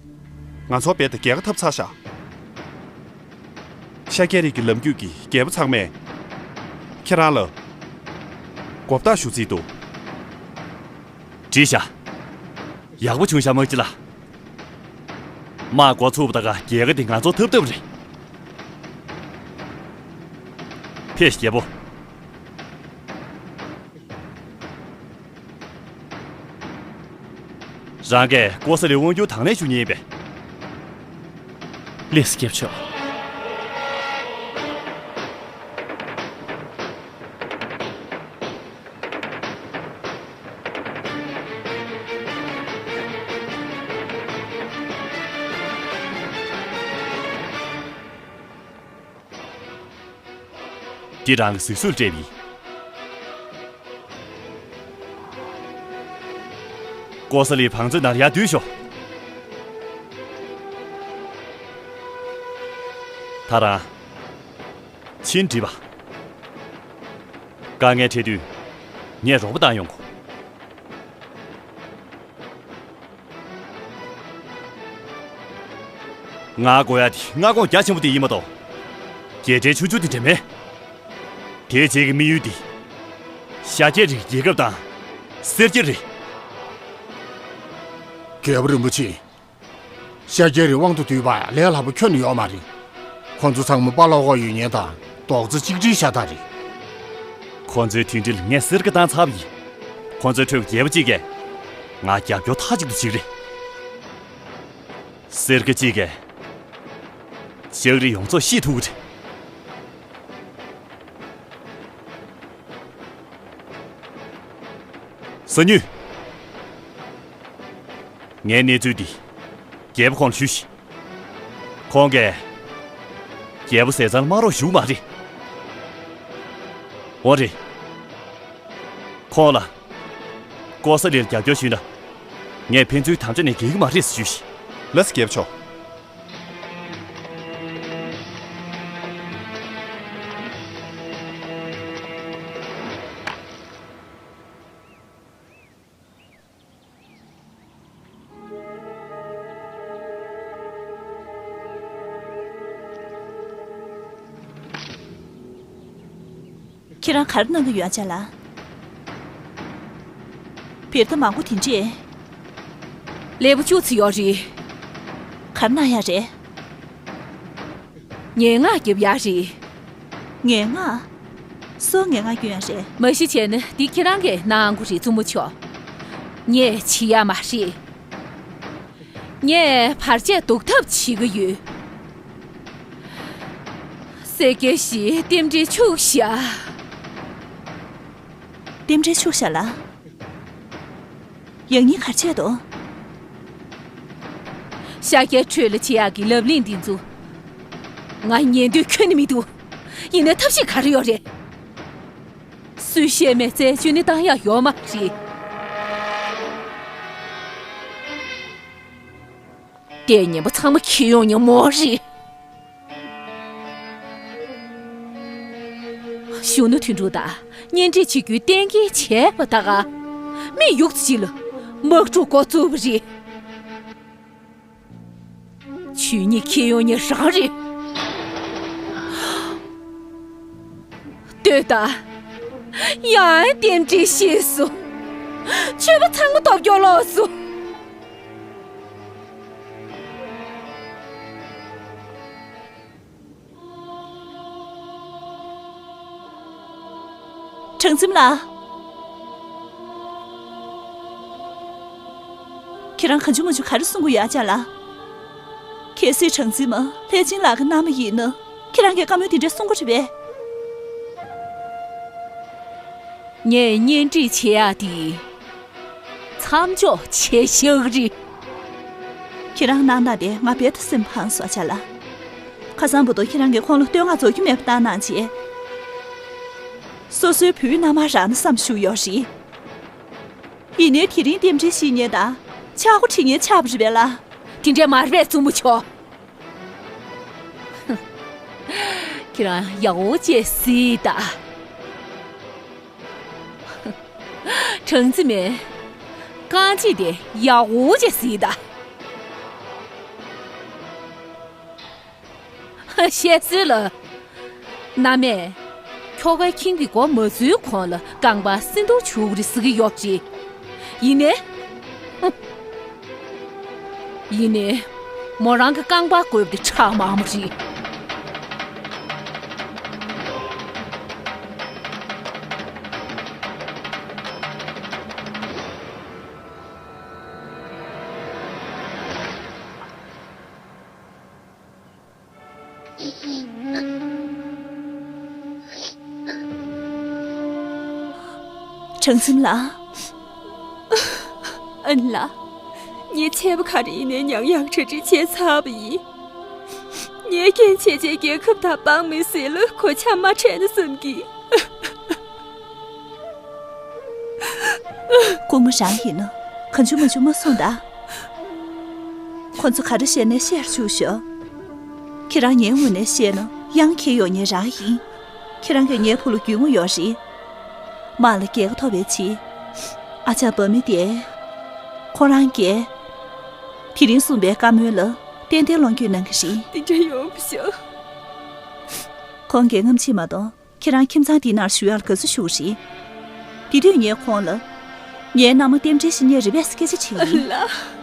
ང་ཚོ་རྦད་དེ་རྒྱལ་ཁ་ཐོབ་ཚར་བཞག་ཤཱཀྱའི་རིགས་ཀྱི་ལམ་རྒྱུད་ཀྱི་རྒྱལ་པོ་ཚང་མས་ཁྱེད་རང་ལ་མགོ་བཏགས་ཞུ་རྩིས་འདུག་འགྲིག་ཤག་ཡག་པོ་བྱུང་ཤག་དམག་སྤྱི་ལགས། དམག་འགོ་ཚུགས་པ་དང་རྒྱལ་ཁ་དེ་ང་ཚོར་ཐོབ་ཐབས་རེད། ཕེབས་ཤིག་རྒྱལ་པོ། རང་གིས་ཀོ་ས་ལི་དབང་སྒྱུར་དང་ལེན་ཞུ་མཁན་ཡིན་པས། ལགས་སོ་སྐྱབས་མཆོག་འདི་རང་གི་གཟིགས་སུ་སྤྲད་པ་ཡིན། ཀོ་ས་ལི་བང་མཛོད་ནང་ཡར་འདུས་ཤོག་ད་རང་ཕྱིན་འགྲིག་པ། དཀའ་ངལ་འཕྲད་དུས་ངས་རོགས་པ་བཏང་ཡོང་གོ། ང་དགོས་ཡ་དེ་མངའ་ཁོངས་རྒྱ་ཆེན་པོ་དེ་ཡིན་མ་གཏོགས། རྒྱལ་ཕྲན་ཆུང་ཆུང་དེ་འདྲ་མེད། དེའི་རྗེས་ཀྱི་དམིགས་ཡུལ་དེ། ཤཱཀྱའི་རིགས་རྒྱལ་ཁབ་དང་། སེར་སྐྱའི་རིགས། རྒྱལ་པོ་རིན་པོ་ཆེ། ཤཱཀྱའི་རིགས་དབང་དུ་བསྡུས་པ་ལས་སླ་པོ་ཁྱོན་ནས་ཡོད་མ་རེད། ཁོ་ཚོ་ཚང་མ་དཔའ་ལོག་ག་ཡོད་མཁན་དང་རྡོག་རྩ་གཅིག་སྒྲིལ་ཤ་སྟག་རེད། ཁོ་ཚོའི་མཐུན་སྒྲིལ་ངས་གསེར་ཁ་བཏང་ཚར་བ་ཡིན། ཁོ་ཚོའི་ཁྲོད་ཀྱི་རྒྱལ་པོ་གཅིག་གིས་ང་རྒྱབ་སྐྱོར་མཐའ་གཅིག་ཏུ་བྱེད་ཀྱི་རེད། སེར་ཁ་གཅིག་གིས་ལྕགས་རི་ཡོངས་རྫོགས་བཤིག་ཐུབ་ཀྱི་རེད། གསང་ཉུལ། ངའི་གནས་ཚུལ་འདི་རྒྱལ་པོ་ཁོང་ལ་ཞུས་ཤིག་ཁོང་གིས་རྒྱལ་པོ་ཟས་གཙང་ལ་མ་རོགས་ཞུ་གི་མ་རེད། འོ་རེད། ཁོང་ལ་ཀོ་ས་ལི་ལ་རྒྱབ་སྐྱོར་ཞུས་ན། ངས་ཕན་ཚུན་དམ་བཅའ་ནས་འགལ་གྱི་མ་རེད་ཟེར་ཞུས་ཤིག་ལགས་སོ་རྒྱལ་པོ་མཆོག་ཁྱེད་རང་ག་རེ་གནང་གི་ཡོད་ཨ་ཅག་ལགས། བེར་ཐག་མང་པོ་དེ་འདྲས། ལེགས་པོ་བཅུ་ཙམ་ཡོད་རེད། ག་རེ་གནང་ཡ་རེད། ངན་སྔགས་རྒྱབ་ཡ་རེད། ངན་སྔགས། སུ་ངན་སྔགས་སྐྱོན་ཡ་རེད། མ་གཞི་བྱས་ན་འདི་ཁྱེད་རང་གིས་གནང་དགོས་རེད་བཙུན་མོ་མཆོག་ངས་བྱེད་ཡ་མ་རེད། ངས་བར་ཆད་ཟློག་ཐབས་བྱེད་ཀྱི་ཡོད། སེར་སྐྱ་ཞིག་རྟེན་འབྲེལ་འཆུག་བཞག་རྟེན་འབྲེལ་འཆུག་བཞག་ལ། ཡང་སྙིང་ག་རེ་བྱས་འདུག་ཤཱཀྱའི་ཁྲོད་ལ་བྱེད་ཡག་གི་ལབ་གླེང་འདི་ཚོ། ང་ཉན་འདོད་ཁྱོན་ནས་མི་འདུག་ཡིན་ནའི་ཐབས་ཤེས་ག་རེ་ཡོད་རེད། སུས་བཤད་མེད་རྩད་གཅོད་ནི་བཏང་ཡག་ཡོད་མ་རེད། ལྟས་ངན་པ་ཚང་མ་ཁྱེར་ཡོང་ཉིན་མོ་རེད། གཞོན་ནུ་དོན་གྲུབ་དང་གཉེན་སྒྲིག་བྱེད་རྒྱུའི་གཏན་འཁེལ་བྱས་པ་ད་ག་མི་ཡུག་ཅིག་ལ་དམག་འཁྲུག་འགོ་བཙུགས་པ་རེད། ཆོས་ཉིད་ཁྱེར་ཡོང་ཉིན་རང་རེད། ལྟོས་དང་། ཡང་རྟེན་འབྲེལ་ཤེས་སོང་། ཆོས་པ་ཚང་མ་སྟོབས་སྐྱོ་ལོག་སོང་། གྲངས་འཛིན་ལགས། ཁྱེད་རང་གང་བྱུང་མང་བྱུང་ག་རེ་གསུང་གི་ཡོད་ཨ་ཅག་ལགས། གལ་སྲིད་གྲངས་འཛིན་མ་ལྷས་བྱིན་ལགས་ཀྱི་མནའ་མ་ཡིན་ན་ཁྱེད་རང་གིས་བཀའ་མོལ་དེ་འདྲ་གསུང་གི་རེད་པས། ངས་གཉེན་སྒྲིག་བྱེད་ཡག་དེ། མཚམས་འཇོག་བྱས་བཞག་རེད། ཁྱེད་རང་གནང་སྟངས་དེ་ང་རྦད་དེ་སེམས་ཕངས་སོང་ཨ་ཅག་ལགས། ཁ་སང་བར་དུ་ཁྱེད་རང་གིས་ཁོང་ལ་བསྟོད་བསྔགས་རྫོགས་རྒྱུ་མེད་པ་བཏང་གནང་བྱས། སོ་སོའི་བུའི་མནའ་མར་རག་ན་བསམ་བཞུགས་ཡོད་རེད། ཡིན་ནའི་དེ་རིང་རྟེན་འབྲེལ་བཤིག་མཁན་དང་ཆག་སྒོ་འཁྲིག་མཁན་ཆགས་པ་རེད་པས་ལགས། དེ་འདྲས་མ་རེད་པས་བཙུན་མོ་མཆོག་ཁྱེད་རང་ཡག་པོ་བྱས་གཟིགས་དང་། གྲངས་རྩིས་མེད། རྐང་རྗེས་དེ་ཡག་པོ་བྱས་གཟིགས་དང་། ཤེས་སོང་ལགས། མནའ་མས། ཁྱོ་གའི་ཁྱིམ་གྱི་སྒོ་མ་འཛུལ་གོང་ལ་རྐང་པ་སྲིན་ཐུར་བྱུག་རེད་ཟེར་གྱི་ཡོད་རེད། ཡིན་ནའི། ཧུམ། ཡིན་ནའི། མོ་རང་གི་རྐང་པ་བཀོད་པ་དེ་ཁྲག་མང་པོ་རེད། གྲངས་འཛིན་ལགས། ཨན་ལགས། ངས་ཆད་པ་ག་རེ་ཡིན་ནའི་མྱང་ཡག་གྲ་སྒྲིག་བྱས་ཚར་བ་ཡིན། ངས་རྐྱེན་བྱས་བྱས་རྒྱལ་ཁབ་དང་སྤང་མི་སྲིད་ལ་གོད་ཆག་མ་འཕྲད་ན་བསམ་གི། སྐུ་ངོ་རང་ཡིན་ན་གང་བྱུང་མ་བྱུང་མ་གསུངས་དང་། ཁོ་ཚོ་ག་རེ་བཤད་ནའི་བཤད་རུ་ཆུག་ཤོག་ཁྱེད་རང་ངའི་ངོས་ནས་བཤད་ན་གཡང་འཁྱེར་ཡོང་མཁན་རང་ཡིན། ཁྱེད་རང་གིས་ངའི་བུ་ལ་རྒྱུས་མངའ་ཡོད་རེད། དམག་ལ་རྒྱལ་ཁ་ཐོབ་པའི་ཕྱིར། ཨ་ཅག་འབངས་མི་དེ། ཁོ་རང་གིས། དེ་རིང་གསུངས་པའི་བཀའ་མོལ་ལ་ཏན་ཏན་ལོངས་སྤྱོད་གནང་གི་རེད། དེ་འདྲ་ཡོང་མི་ཤོག་ཁོང་གིས་རྔམ་བརྗིད་མ་གཏོང་། ཁྱེད་རང་ཁྱིམ་ཚང་འདིའི་ནང་བཞུགས་ཡག་ལ་དགའ་བསུ་ཞུ་རེད། དེ་དུས་ངས་ཁོང་ལ། ངའི་མནའ་མ་རྟེན་འབྲེལ་བཞེས་མཁན་རེད་པས་སྐད་ཆ་དྲིས་ཡིན། ལ།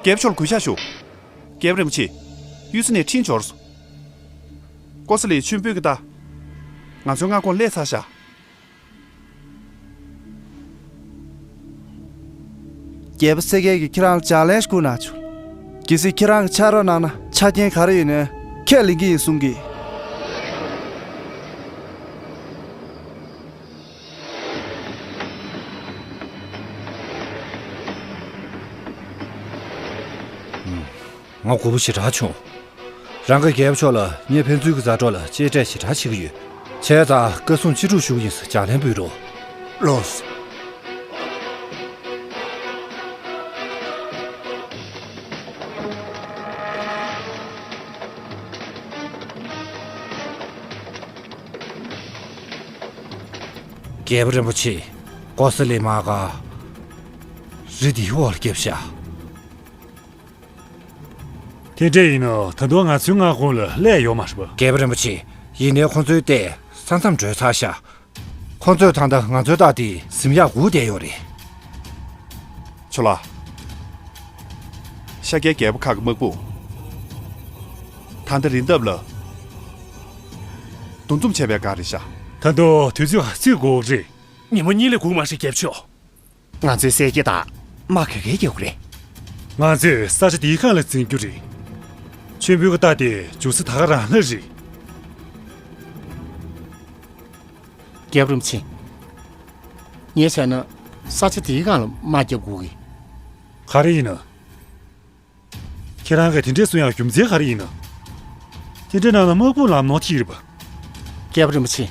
རྒྱལ་པོ་མཆོག་ལ་གུས་ཕྱག་ཞུ། རྒྱལ་པོ་རིན་པོ་ཆེ། གཡུལ་ས་ནས་འཕྲིན་འབྱོར་སོང་། ཀོ་ས་ལི་མཆོད་འབུལ་གྱི་རྟ། ང་ཚོའི་མངའ་ཁོངས་སླེབས་ཚར་ཤག་རྒྱལ་པོ་སེ་གེ་གིས་ཁྱེད་རང་ལ་ལྗགས་ལན་ཞིག་བསྐུར་གནང་བྱུང་། གལ་སྲིད་ཁྱེད་རང་གིས་ཕྱག་རོགས་གནང་ན་ཆ་རྐྱེན་ག་རེ་ཡིན་ནའི་ཁས་ལེན་གྱི་ཡིན་གསུང་གི། ང་མགོ་པོ་ཞེ་དྲག་བྱུང་། རང་གི་རྒྱལ་པོ་མཆོག་ལ་ངས་ཕན་ཚུན་གྱི་མཛའ་གྲོགས་ལ་གཅེས་སྤྲས་ཞེ་དྲག་བྱེད་ཀྱི་ཡོད། བྱས་ཙང་བཀའ་གསུང་ཅི་སྒྲུབ་ཞུ་གི་ཡིན་ཟེར་ལྗགས་ལན་འབུལ་རོགས། ལགས་སོ། རྒྱལ་པོ་རིན་པོ་ཆེ། ཀོ་ས་ལི་མ་ག་རི་འདིའི་འོག་ལ་བརྒྱབ་ཤག་དེ་འདྲ་ཡིན་ན་ད་དུང་ང་ཚོའི་མངའ་ཁོངས་ལ་སླེབས་ཡོད་མ་རེད་པ། རྒྱལ་པོ་རིན་པོ་ཆེ། ཡིན་ནའི་ཁོ་ཚོའི་རྟས་ས་མཚམས་བགྲོད་ཚར་ཤག་ཁོ་ཚོས་ད་ལྟ་ང་ཚོའི་རྟ་དེ་ཟིན་ཡག་སྒུག་བསྡད་ཡོད་རེད། ཇོ་ལགས། ཤཱཀྱའི་རྒྱལ་པོ་ཁག་གི་དམག་དཔུང་ད་ལྟ་རི་འདབས་ལ་འདུ་འཛོམས་བྱས་པའི་སྒང་རེད་ཤག་ད་དུང་དུས་ཚོད་ག་ཚོད་འགོར་གྱི་རེད། ཉིན་མོ་གཉིས་ལས་འགོར་མ་རེད་རྒྱལ་པོ་མཆོག་ང་ཚོའི་གསལ་རྒྱལ་དང་དམག་ག་གེ་རྒྱག་གི་རེད། ང་ཚོས་ས་ཆ་འདིའི་སྒང་ལ་འཛིན་རྒྱུ་རེད། མཆོད་འབུལ་གྱི་རྟ་དེ་འབྱོར་ས་ད་ག་རང་ལ་རེད། རྒྱལ་པོ་རིན་པོ་ཆེ། ངས་བྱས་ན་ས་ཆ་དེའི་སྒང་ལ་དམག་རྒྱག་དགོས་གི། ག་རེ་ཡིན་ན། ཁྱེད་རང་གིས་དེ་འདྲས་གསུང་ཡག་རྒྱུ་མཚན་ག་རེ་ཡིན་ན། དེ་འདྲས་གནང་ན་དམག་དཔུང་ལ་གནོད་ཐེབས་རེད་པ། རྒྱལ་པོ་རིན་པོ་ཆེ།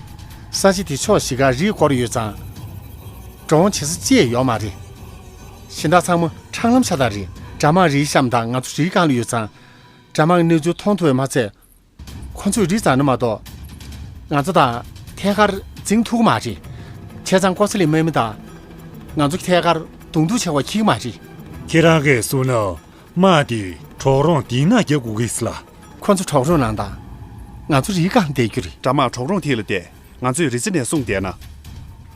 ས་ཆ་དེ་ཕྱོགས་བཞི་ཀ་རིས་བསྐོར་ཡོད་ཙང་། འགྲོ་འོང་བྱེད་ས་ཅི་ཡང་ཡོད་མ་རེད། གཞན་དག་ཚང་མ་འཕྲང་ལམ་ཆ་ཚང་རེད། དགྲ་དམག་རིའི་གཤམ་དང་ང་ཚོ་རིའི་སྒང་ལ་ཡོད་ཙང་། དགྲ་དམག་གི་གནས་ཚུལ་མཐོང་ཐུབ་པ་མ་ཚད། ཁོ་ཚོས་རི་འཛེགས་ན་མ་གཏོགས། ང་ཚོ་དང་ཐད་ཀར་འཛིང་ཐུབ་ཀྱི་མ་རེད། བྱས་ཙང་ཀོ་ས་ལིའི་དམག་མི་དང་། ང་ཚོ་ཐད་ཀར་གདོང་ཐུག་བྱེད་པ་འཁྱིལ་གྱི་མ་རེད། ཁྱེད་རང་གིས་གསུངས་ན། དམག་དེ་གྲོག་རོང་དེའི་ནང་རྒྱག་དགོས་ཀྱི་ལ། ཁོ་ཚོ་གྲོག་རོང་ནང་དང་། ང་ཚོ་རིའི་སྒང་བསྡད་རྒྱུ་རེད། དགྲ་དམག་གྲོག་རོང་ཐིག་ལ་བསྡད། ང་ཚོས་རི་རྩེ་ནས་སྲུང་བསྡད་ན།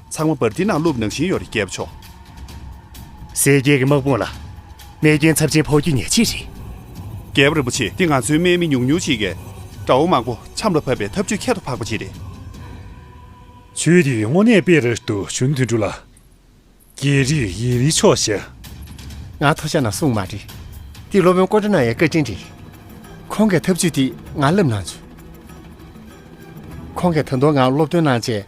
ཚང་མ་འབར་མདེལ་ནང་བླུགས་ནང་བཞིན་ཡོད་རེད་རྒྱལ་པོ་མཆོག་གསལ་རྒྱལ་གྱི་དམག་དཔུང་ལ། རྨས་སྐྱོན་ཚབས་ཆེན་ཕོག་རྒྱུ་ཉག་གཅིག་རེད། རྒྱལ་པོ་རིན་པོ་ཆེ། འདི་ང་ཚོའི་དམག་མི་ཉུང་ཉུང་ཅིག་གིས་དགྲ་བོ་མང་པོ་ཆམ་ལ་ཕབ་པའི་ཐབས་ཇུས་ཁྱད་དུ་འཕགས་པ་ཅིག་རེད། ཇུས་འདི་དངོས་གནས་དཔེ་རེད་འདུག་གཞོན་དོན་གྲུབ་ལགས། རྒྱལ་རིགས་ཡིན་རིགས་ཆོག་ཤེས། ང་ཐོ་ཤ་ན་གསུངས་མ་རེད། འདི་སློབ་དཔོན་ཀོ་ཏྲ་ན་ཡའི་བཀའ་དྲིན་རེད། ཁོང་གིས་ཐབས་ཇུས་འདི་ང་བསླབས་གནང་བྱུང་། ཁོང་གིས་ད་དུང་ང་སློབ་སྟོན་གནང་བྱས།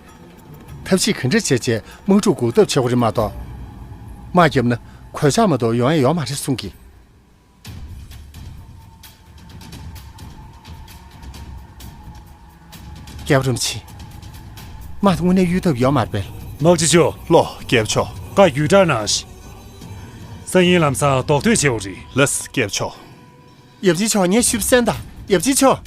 ཐབས་ཤེས་ག་འདྲ་བྱས་བྱས་དམག་འཁྲུག་འགོག་ཐབས་བྱེད་དགོས་རེད་མ་གཏོགས། དམག་བརྒྱབ་ན་གོད་ཆག་མ་གཏོགས་ཡོང་ཡ་ཡོད་མ་རེད་གསུང་གི། རྒྱལ་པོ་རིན་པོ་ཆེ། དམག་དེ་དངོས་གནས་གཡོལ་ཐབས་ཡོད་མ་རེད་པས། དམག་སྤྱི་མཆོག་ལགས་རྒྱལ་པོ་མཆོག་བཀའ་བརྒྱུད་བསྒྲགས་གནང་ཞིག་སང་ཉིན་ལམ་སང་རྡོག་ཐོན་བྱེད་དགོས་རེད། ལགས་རྒྱལ་པོ་མཆོག་ཡབ་ཆེན་མཆོག་ངས་ཞུས་པ་གསན་དང་། ཡབ་ཆེན་མཆོག་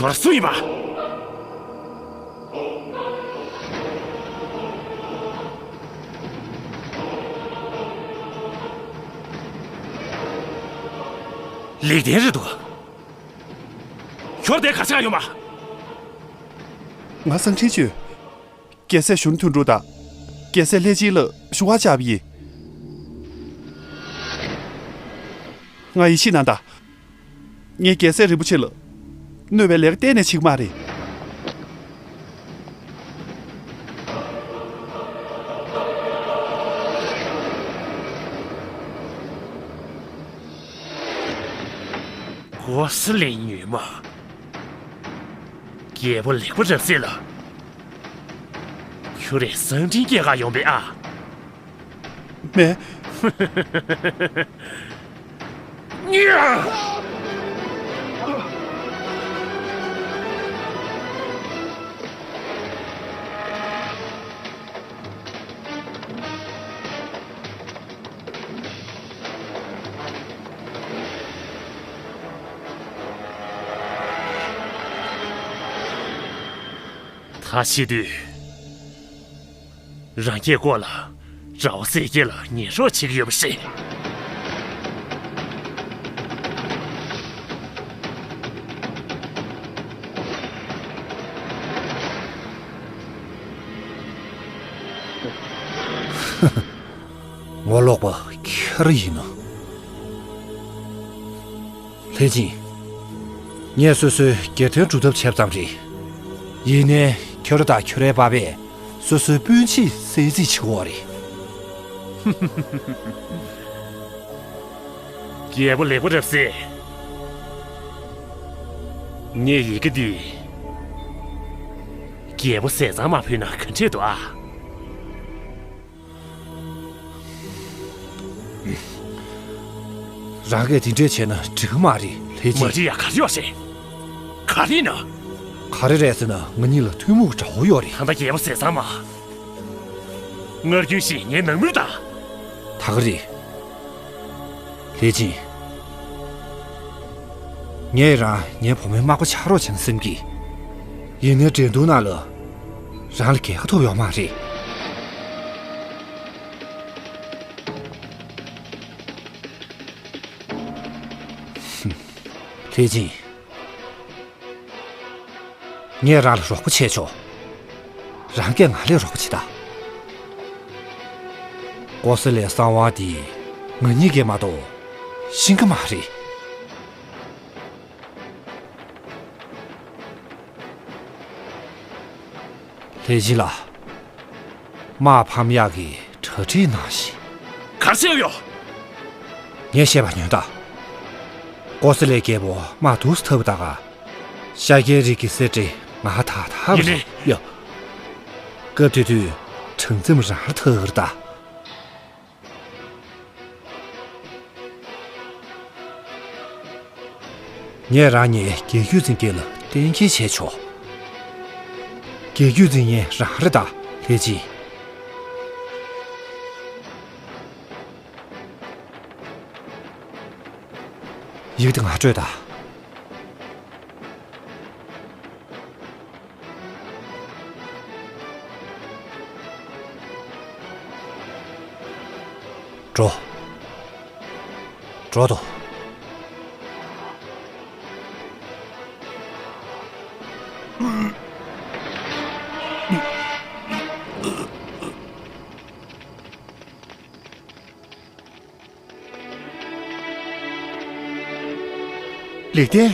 བར་སུ་ཡིན་པ། ལེགས་ལྡན་རེད་འདུག་ཞོར་དེ་གར་ཆགས་ཡོད་མ། ང་སང་ཁྲིན་ཆུས། རྒྱལ་སྲས་གཞོན་ནུ་དོན་གྲུབ་དང་། རྒྱལ་སྲས་ལྷས་སྦྱིན་ལ་ཞུ་བ་བཅར་བ་ཡིན། ང་ཡིད་ཆེས་གནང་དང་། ངས་རྒྱལ་སྲས་རིན་པོ་ཆེ་ལ་གནོད་པའི་ལས་ཀ་གཏན་ནས་བྱེད་ཀྱི་མ་རེད། ཀོ་སི་ལའི་ཉུལ་མ། རྒྱལ་པོ་ལེགས་པ་རབ་གསལ་ལ། ཁྱོད་རང་གསང་འཕྲིན་སྐྱེལ་ག་ཡོང་པས་ཨ། མེད། ད་བྱེད་དུས། རང་སྐྱེས་སྐོར་ལ་ར་བ་སེ་སྐྱེས་ལ་ཉེས་རོགས་བྱེད་ཀྱི་ཡོད་པ་རེད། ངོ་ལོག་པ་ཁྱེད་རང་ཡིན་ནོ། ལྷས་སྦྱིན། ངས་སོ་སོའི་སྒེར་དོན་སྒྲུབ་ཐབས་བྱས་པ་ཙམ་རེད། ཡིན་ནའི་ཁྱོད་རང་དང་ཁྱོད་རའི་པ་ཕས་སོ་སོའི་སྤུན་མཆེད་གསོད་རྩིས་བྱེད་ཀྱི་ཡོད་རེད། རྒྱལ་པོ་ལེགས་པ་རབ་གསལ། ངས་ཡི་གེ་འདི་རྒྱལ་པོ་ཟས་གཙང་མར་ཕུལ་ན་ག་འདྲས་འདུག་ཨ། རང་གིས་དེ་འདྲས་བྱས་ན་འགྲིག་གི་མ་རེད་ལྷས་སྦྱིན། མ་འགྲིག་ཡ་ག་རེ་ཡོད་རེད། ག་རེ་ཡིན་ན། ག་རེ་རེད་ཟེར་ན་ང་གཉིས་ལ་ཐུན་མོང་གི་དགྲ་བོ་ཡོད་རེད། ད་ལྟ་རྒྱལ་པོ་ཟས་གཙང་མ། སྔར་རྒྱུན་བཞིན་ངའི་ནང་མི་རེད་ད། ད་ག་རེད། ལྷས་སྦྱིན། ངས་རང་ངའི་བུ་མོའི་མག་པ་ཆགས་རོགས་བྱས་ན་བསམ་གི། ཡིན་ནའི་འགྲན་བསྡུར་ནང་ལ་རང་ལ་རྒྱལ་ཁ་ཐོབ་ཡོད་མ་རེད། ལྷས་སྦྱིན། ངས་རང་ལ་རོགས་པ་བྱས་ཆོག་རང་གིས་ང་ལ་རོགས་པ་བྱེད་དང་། ཀོ་སི་ལའི་གསང་བ་འདི་ང་གཉིས་ཀས་མ་གཏོགས་ཤེས་ཀྱི་མ་རེད། ལྷས་སྦྱིན་ལགས། དམག་ཕམ་ཡག་གི་གྲ་སྒྲིག་གནང་ཞིག་ག་རེ་བྱས་ཡོད། ངས་བཤད་པ་ཉོན་དང་། ཀོ་སི་ལའི་རྒྱལ་པོ་དམག་སྡུག་ཏུ་འཐབ་པ་དག་ག་ཤཱཀྱའི་རིགས་ཀྱི་གསེར་ཁྲི་ང་ཧ་ཐག་ཐག་པ་ཡིན་ནའི། རེད་ཡ། སྐབས་དེ་དུས་གྲངས་འཛིན་རང་ལ་ཐག་རེད་ད། ངས་རང་ཉིད་རྒྱལ་བརྒྱུད་འཛིན་མཁན་ལ་གཏན་འཁེལ་བྱས་ཆོག་རྒྱལ་བརྒྱུད་འཛིན་མཁན་རང་རེད་ད་ལྷས་སྦྱིན། ཡིག་དེ་ང་སྤྲོད་དང་། འགྲོ། འགྲོ་དོ། ལེགས་ལྡན།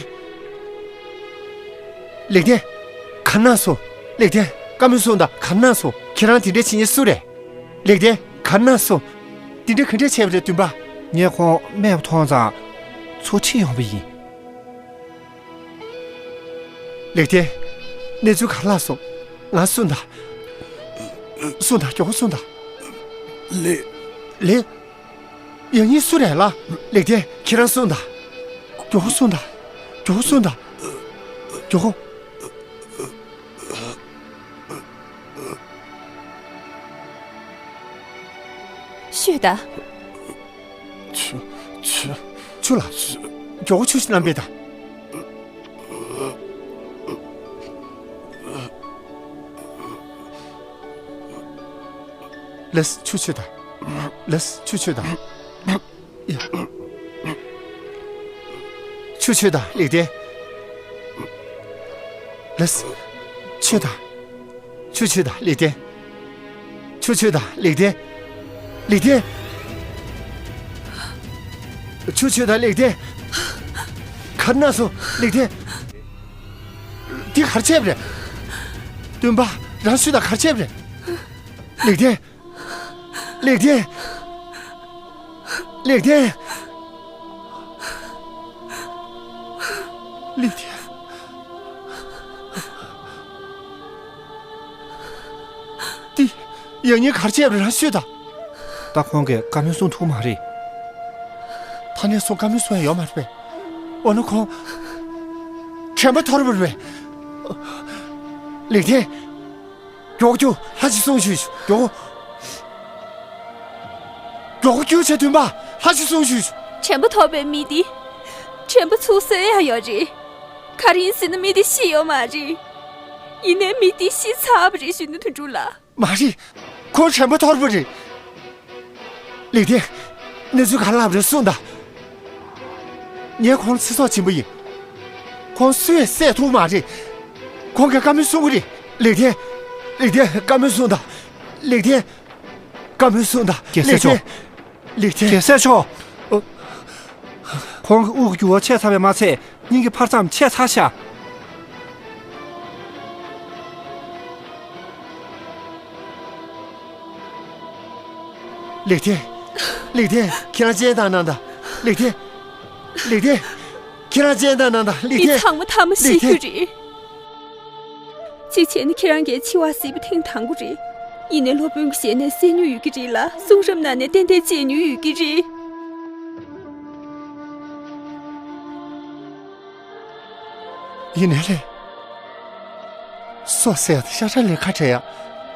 ལེགས་ལྡན། ག་རེ་གནང་སོང་། ལེགས་ལྡན། བཀའ་མོལ་གསུངས་དང་། ག་རེ་གནང་སོང་། ཁྱེད་རང་དེ་འདྲ་བྱེད་མཁན་སུ་རེད། ལེགས་ལྡན། ག་རེ་གནང་སོང་། དེ་འདྲ་ག་འདྲ་བྱས་པ་རེད་བདུན་པ། ངས་ཁོང་རྨས་པ་མཐོང་ཙང་ཚུར་ཁྲིད་ཡོང་པ་ཡིན། ལེགས་ལྡན། གནས་ཚུལ་ག་རེ་ལྷག་སོང་། ང་གསུངས་དང་། གསུངས་དང་། མགྱོགས་པོ་གསུངས་དང་། ལེགས། ལེགས། ཡང་སྙིང་སུ་རེད་ལ། ལེགས་ལྡན། ཁྱེད་རང་གསུངས་དང་། མགྱོགས་པོ་གསུངས་དང་། མགྱོགས་པོ་གསུངས་དང་། མགྱོགས་པོ། ཤོད་དང་། ཆུ། ཆུ། ཆུ་ལ། མགྱོགས་པོ་ཆུ་ཞིག་བླངས་པས་དང་། ལགས་སོ། ཆུ་མཆོད་དང་། ལགས་སོ། ཆུ་མཆོད་དང་། ཡ། ཆུ་མཆོད་དང་། ལེགས་ལྡན། ལགས་སོ། མཆོད་དང་། ཆུ་མཆོད་དང་། ལེགས་ལྡན། ཆུ་མཆོད་དང་། ལེགས་ལྡན། ལེགས་ལྡན། ཆུ་མཆོད་དང་། ལེགས་ལྡན། ག་རེ་གནང་སོང་། ལེགས་ལྡན། འདི་ག་རེ་བྱས་པ་རེད། སྟོན་པ། རང་ཤི་དང་། ག་རེ་བྱས་པ་རེད། ལེགས་ལྡན། ལེགས་ལྡན། ལེགས་ལྡན། ལེགས་ལྡན། འདི་ཡང་སྙིང་ག་རེ་བྱས་པ་རེད། རང་ཤོད་དང་། ད་ཁོང་གིས་བཀའ་མོལ་གསུང་ཐུབ་མ་རེད། ད་ནས་བཟུང་བཀའ་མོལ་གསུང་ཡ་ཡོད་མ་རེད་པས། འོ་ན་ཁོང་དྲན་པ་ཐོར་བ་རེད་པས། ལེགས་ལྡན། མགྱོགས་རྒྱུགས། ལྷ་ཅིག་གསུང་ཞུས་ཤིག་མགྱོགས། མགྱོགས་རྒྱུགས་བྱས། སྟོན་པ། ལྷ་ཅིག་གསུང་ཞུས་ཤིག་དྲན་པ་ཐོར་བའི་མི་དེ། དྲན་པ་ཚུར་གསོ་ཡ་ཡོད་རེད། ག་རེ་ཡིན་ཟེར་ན་མི་དེ་ཤི་ཡོད་མ་རེད། ཡིན་ནའི་མི་དེ་ཤི་ཚར་བ་རེད། གཞོན་ནུ་དོན་གྲུབ་ལགས། མ་རེད། ཁོ་དྲན་པ་ཐོར་བ་རེད། ལེགས་ལྡན། གནས་ཚུལ་ག་རེ་ལབ་རེད། གསུངས་དང་། ངས་ཁོང་ཚེ་སྲོག་སྦྱིན་པ་ཡིན། ཁོང་སུས་བསད་ཐུབ་མ་རེད། ཁོང་གིས་བཀའ་མོལ་གསུང་གི་རེད། ལེགས་ལྡན། ལེགས་ལྡན། བཀའ་མོལ་གསུངས་དང་། ལེགས་ལྡན། བཀའ་མོལ་གསུངས་དང་། རྒྱལ་སྲས་མཆོག་ལེགས་ལྡན། རྒྱལ་སྲས་མཆོག་ཨོ། ཁོང་གི་དབུགས་ཀྱི་རྒྱུ་བ་ཆད་ཚར་བས་མ་ཚད། སྙིང་གི་འཕར་མཚམས་ཆད་ཚར་ཤག་ལེགས་ལྡན། ལེགས་ལྡན། ཁྱེད་རང་སྤྱན་བཏང་གནང་དང་། ལེགས་ལྡན། ལེགས་ལྡན། ཁྱེད་རང་སྤྱན་བཏང་གནང་དང་། ལེགས་ལྡན། མི་ཚང་མ་ཐ་མ་ཤི་རྒྱུ་རེད། གཅིག་བྱས་ན་ཁྱེད་རང་གིས་འཆི་བ་གཟིགས་པ་ཐེངས་དང་པོ་རེད། ཡིན་ནའི་སློབ་དཔོན་གྱི་ཞལ་ནས་གསན་མྱོང་ཡོད་ཀྱི་རེད་ལ། གསུང་རབ་ནང་ནས་ཏན་ཏན་མཇལ་མྱོང་ཡོད་ཀྱི་རེད། ཡིན་ནའི་ལས། སྲོག་བསད་ཡ་དེ་ཤ་ཁྲག་ལས་ཁ་བྲལ་ཡ།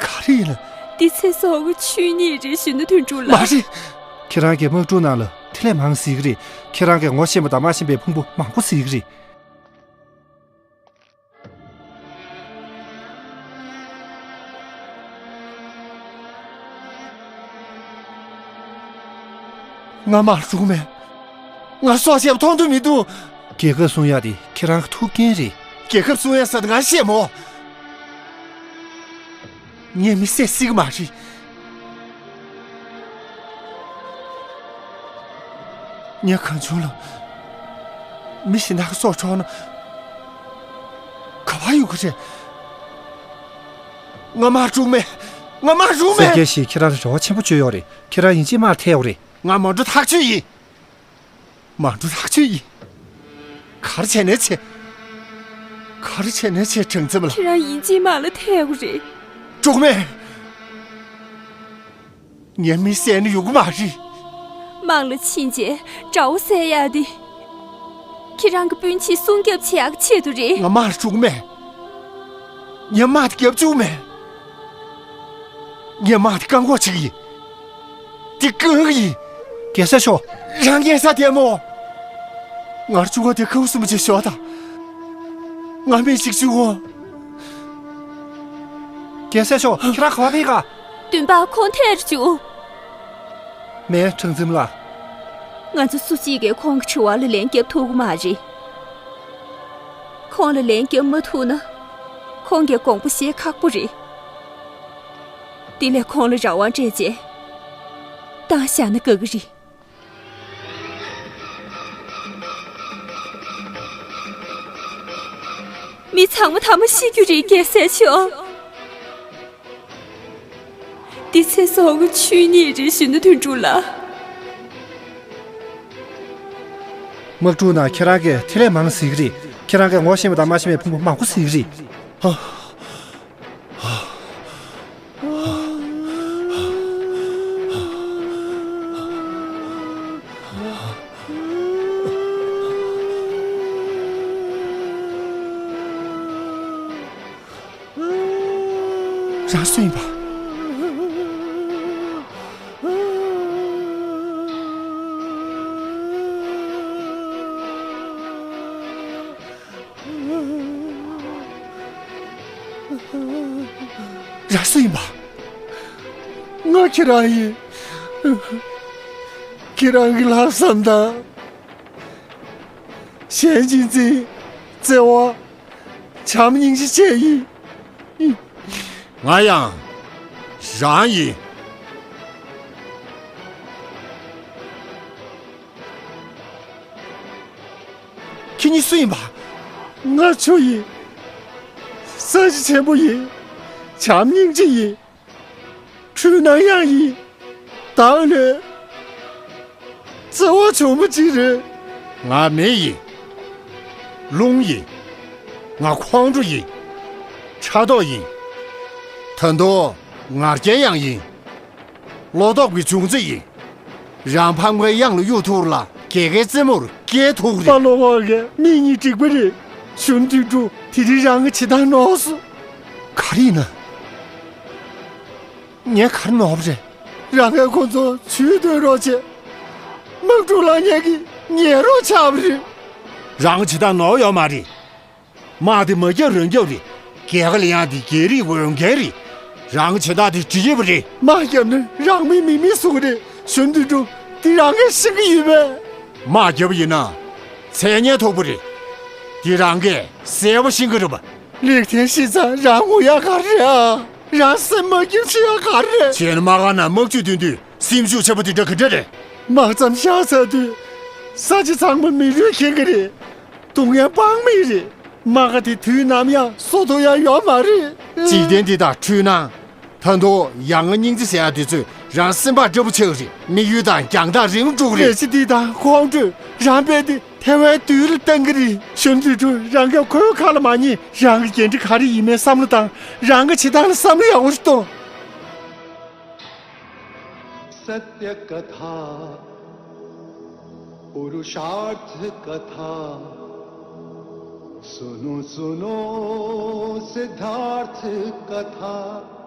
ག་རེ་ཡིན་ན། འདི་ཚེ་སྲོག་གི་ཆོས་ཉིད་རེད། གཞོན་ནུ་དོན་གྲུབ་ལགས། མ་རེད། ཁྱེད་རང་གིས་དམག་འཁྲུག་ནང་ལ་ཐིག་ལེ་མང་གཟིགས་ཀྱི་རེད། ཁྱེད་རང་གིས་ངོ་ཤེས་པ་དང་མ་ཤེས་པའི་ཕུང་པོ་མང་པོ་གཟིགས་ཀྱི་རེད། ང་དམག་འཁྲུག་མེད། ང་སྲོག་བཅད་པ་མཐོང་དུ་མི་འདུག་རྒྱལ་ཁབ་སྲུང་ཡག་དེ་ཁྱེད་རང་གི་ཐུགས་འགན་རེད། རྒྱལ་ཁབ་སྲུང་ཡག་ཟེར་དེ་ང་བཤད་མོ། ངས་མི་བསད་སྲིད་ཀྱི་མ་རེད། ངས་གང་བྱུང་ལ་མི་གཞན་དག་གི་སྲོག་འཕྲོག་ན་ག་པར་ཡོང་གི་རེད། ང་དམག་འཁྲུག་མེད། ང་དམག་འཁྲུག་མེད། སེམས་ཁྲལ་ཞིག་ཁྱེད་རང་ལ་རེ་བ་ཆེན་པོ་བཅོལ་ཡོད་རེད། ཁྱེད་རང་ཡིན་གཅིག་མར་ཐལ་ཡོད་རེད། ང་མ་འགྲོ་ཐག་ཆོད་ཡིན། མ་འགྲོ་ཐག་ཆོད་ཡིན། ག་རེ་བྱས་ནས་བྱེད། ག་རེ་བྱས་ནས་བྱེད། དྲང་ཙམ་ལ། ཁྱེད་རང་ཡིན་གཅིག་མར་ལ་ཐལ་ཡོད་རེད། འགྲོ་གི་མེད། ངས་མི་བསད་ན་ཡོང་གི་མ་རེད། དམག་ལ་ཕྱིན་རྗེས་དགྲ་བོ་བསད་ཡག་དེ། ཁྱེད་རང་གི་སྤུན་མཆེད་སྲུང་སྐྱོབ་བྱེད་ཡག་གི་ཆེད་དུ་རེད། ང་དམག་ལ་འགྲོ་གི་མེད། ངས་དམག་དེ་རྒྱབ་བཅུག་མེད། ངས་དམག་དེ་བཀག་འགོག་བྱེད་ཀྱི་ཡིན། དེ་བཀག་གི་ཡིན། རྒྱལ་སྲས་མཆོག་རང་ངན་ས་དེ་མོ། ངར་བཅུག་གོ་དེ་ཁུ་སུམ་ཅེ་ཞོག་དང་། ང་མི་གཅིག་བཅུག་གོ། རྒྱལ་སྲས་མཆོག་ཁྱེད་རང་ག་པར་ཕེབས་ག་སྟོན་པ་ཁོང་ཐད་རུ་བཅུག་མེད། དྲང་ཙམ་ལ། ང་ཚོ་སུ་གཅིག་གིས་ཁོང་གི་དྲི་བ་ལ་ལན་རྒྱབ་ཐུབ་ཀྱི་མ་རེད། ཁོང་ལ་ལན་རྒྱབ་མ་ཐུབ་ན། ཁོང་གིས་དགོངས་པ་བཞེས་ཁག་པོ་རེད། དེ་ལས་ཁོང་ལ་རང་དབང་སྤྲད་རྗེས། བཏང་བཞག་ན་དགའ་གི་རེད། མི་ཚང་མ་ཐ་མ་ཤི་རྒྱུ་རེད། རྒྱལ་སྲས་མཆོག་འདི་ཚེ་སྲོག་གི་ཆོས་ཉིད་རེད། གཞོན་ནུ་དོན་གྲུབ་ལགས། དམག་འཁྲུག་ནང་ཁྱེད་རང་གིས་ཐིག་ལེ་མང་གཟིགས་ཀྱི་རེད། ཁྱེད་རང་གིས་ངོ་ཤེས་པ་དང་མ་ཤེས་པའི་ཕུང་པོ་མང་པོ་གཟིགས་ཀྱི་རེད། རང་སུ་ཡིན་པ། རང་སུ་ཡིན་པ། ང་ཁྱེད་རང་ཡིན། ཁྱེད་རང་གི་ལྷག་བསམ་དང་། གཞན་གཅེས་འཛིན། བརྩེ་བ། བྱམས་སྙིང་རྗེ་བཅས་ཡིན། ང་ཡང་རང་ཡིན། ཁྱེད་གཉིས་སུ་ཡིན་པ། ང་ཆུ་ཡིན། ས་གཞི་ཆེན་པོ་ཡིན། བྱམས་སྙིང་རྗེ་ཡིན། འཁྲུལ་སྣང་ཡང་ཡིན། བདག་ལས་བརྩེ་བ་བྱུང་བ་ཅིག་རེད། ང་མེ་ཡིན། རླུང་ཡིན། ང་ཁོང་ཁྲོ་ཡིན། ཕྲག་དོག་ཡིན། ད་དུང་ང་རྒྱལ་ཡང་ཡིན། བློ་ལྡོག་པའི་འབྱུང་རྩིས་ཡིན། རང་ཕམ་ཁའི་གཡང་ལ་གཡུག་ཐུག་ལ་རྒྱལ་ཁའི་རྩེ་མོར་སྐྱེལ་ཐུག་པ་རེད། བློ་ཁོག་གིས་མིག་གཉིས་འགྲིག་པ་རེད། གཞོན་དུས་དྲུག་དེ་རིང་རང་གི་བྱེད་སྟངས་ནོར་སོང་། ག་རེ་ཡིན་ན། ངས་ག་རེ་ནོར་བ་རེད། རང་གིས་ཁོ་ཚོ་ཇུས་འདོན་རོགས་བྱས། དམག་འཁྲུག་ལངས་མཁན་གྱི་ཉེན་རོགས་ཆགས་པ་རེད། རང་གི་བྱེད་སྟངས་ནོར་ཡོད་མ་རེད། དམག་དེ་མ་བརྒྱབ་རང་བརྒྱབ་རེད། རྒྱལ་ཁ་ལེན་ཡག་དེ་རྒྱལ་རིགས་འོས་འགན་རེད། རང་གི་བྱེད་སྟངས་དེ་འགྲིག་གི་མ་རེད། དམག་བརྒྱབ་ན་རང་མིང་མིག་མིག་བཟོ་གི་རེད། གཞོན་དུས་དྲུག་དེ་རང་གིས་ཤེས་ཀྱི་ཡོད་པས། དམག་བརྒྱབ་པ་ཡིན་ན་མཚན་སྙན་ཐོབ་པ་རེད། དེ་རང་གིས་གསལ་པོ་ཤེས་ཀྱི་རེད་པ། ལེགས་ཐན་ཤེས་ཙང་རང་ངུ་ཡག་ག་རེ་རེད་ཨ། རང་སེམས་མ་སྐྱིད་བྱེད་ཡག་ག་རེ་རེད། བྱས་ན་དམག་སྒར་ནང་དམག་ཇུས་འདོན་དུས་སེམས་ཤུགས་ཆེན་པོ་དེ་འདྲ་ག་འདྲ་རེད། དམག་མཚམས་བཞག་ཚར་དུས་ས་ཆ་ཚང་མ་མི་རུས་ཁེངས་ཀྱི་རེད། སྡུག་བསྔལ་དཔག་མེད་རེད། དམག་སྒར་དེ་དུས་ནམ་ཡང་བཟོ་ཐུབ་ཡག་ཡོད་མ་རེད། འཇིག་རྟེན་འདི་དང་འཁྲུལ་སྣང་། ད་དུང་ཡ་ང་སྙིང་རྗེ་ཟེར་ཡག་དེ་ཚོས་རང་སེམས་པ་སྐྲག་པོ་ཆགས་ཀྱི་རེད། དམིགས་ཡུལ་དང་རྒྱང་ཐག་རིང་པོ་འགྲོ་གི་རེད། ལས་བྱེད་འདི་དང་ཁོང་ཁྲོས་རང་དཔེ་དེ་ཐལ་བའི་དུས་ལ་བཏང་གི་རེད། གཞོན་དུས་དྲུག་རང་གིས་ཁོའི་ཁ་ལ་མ་ཉན། རང་གི་འགན་འཁྲི་ག་རེ་ཡིན་མིན་བསམ་བློ་བཏང་། རང་གི་བྱེད་སྟངས་ལ་བསམ་བློ་ཡག་པོ་ཞིག་གཏོང་། सत्य कथा पुरुषार्थ कथा सुनो सुनो सिद्धार्थ कथा।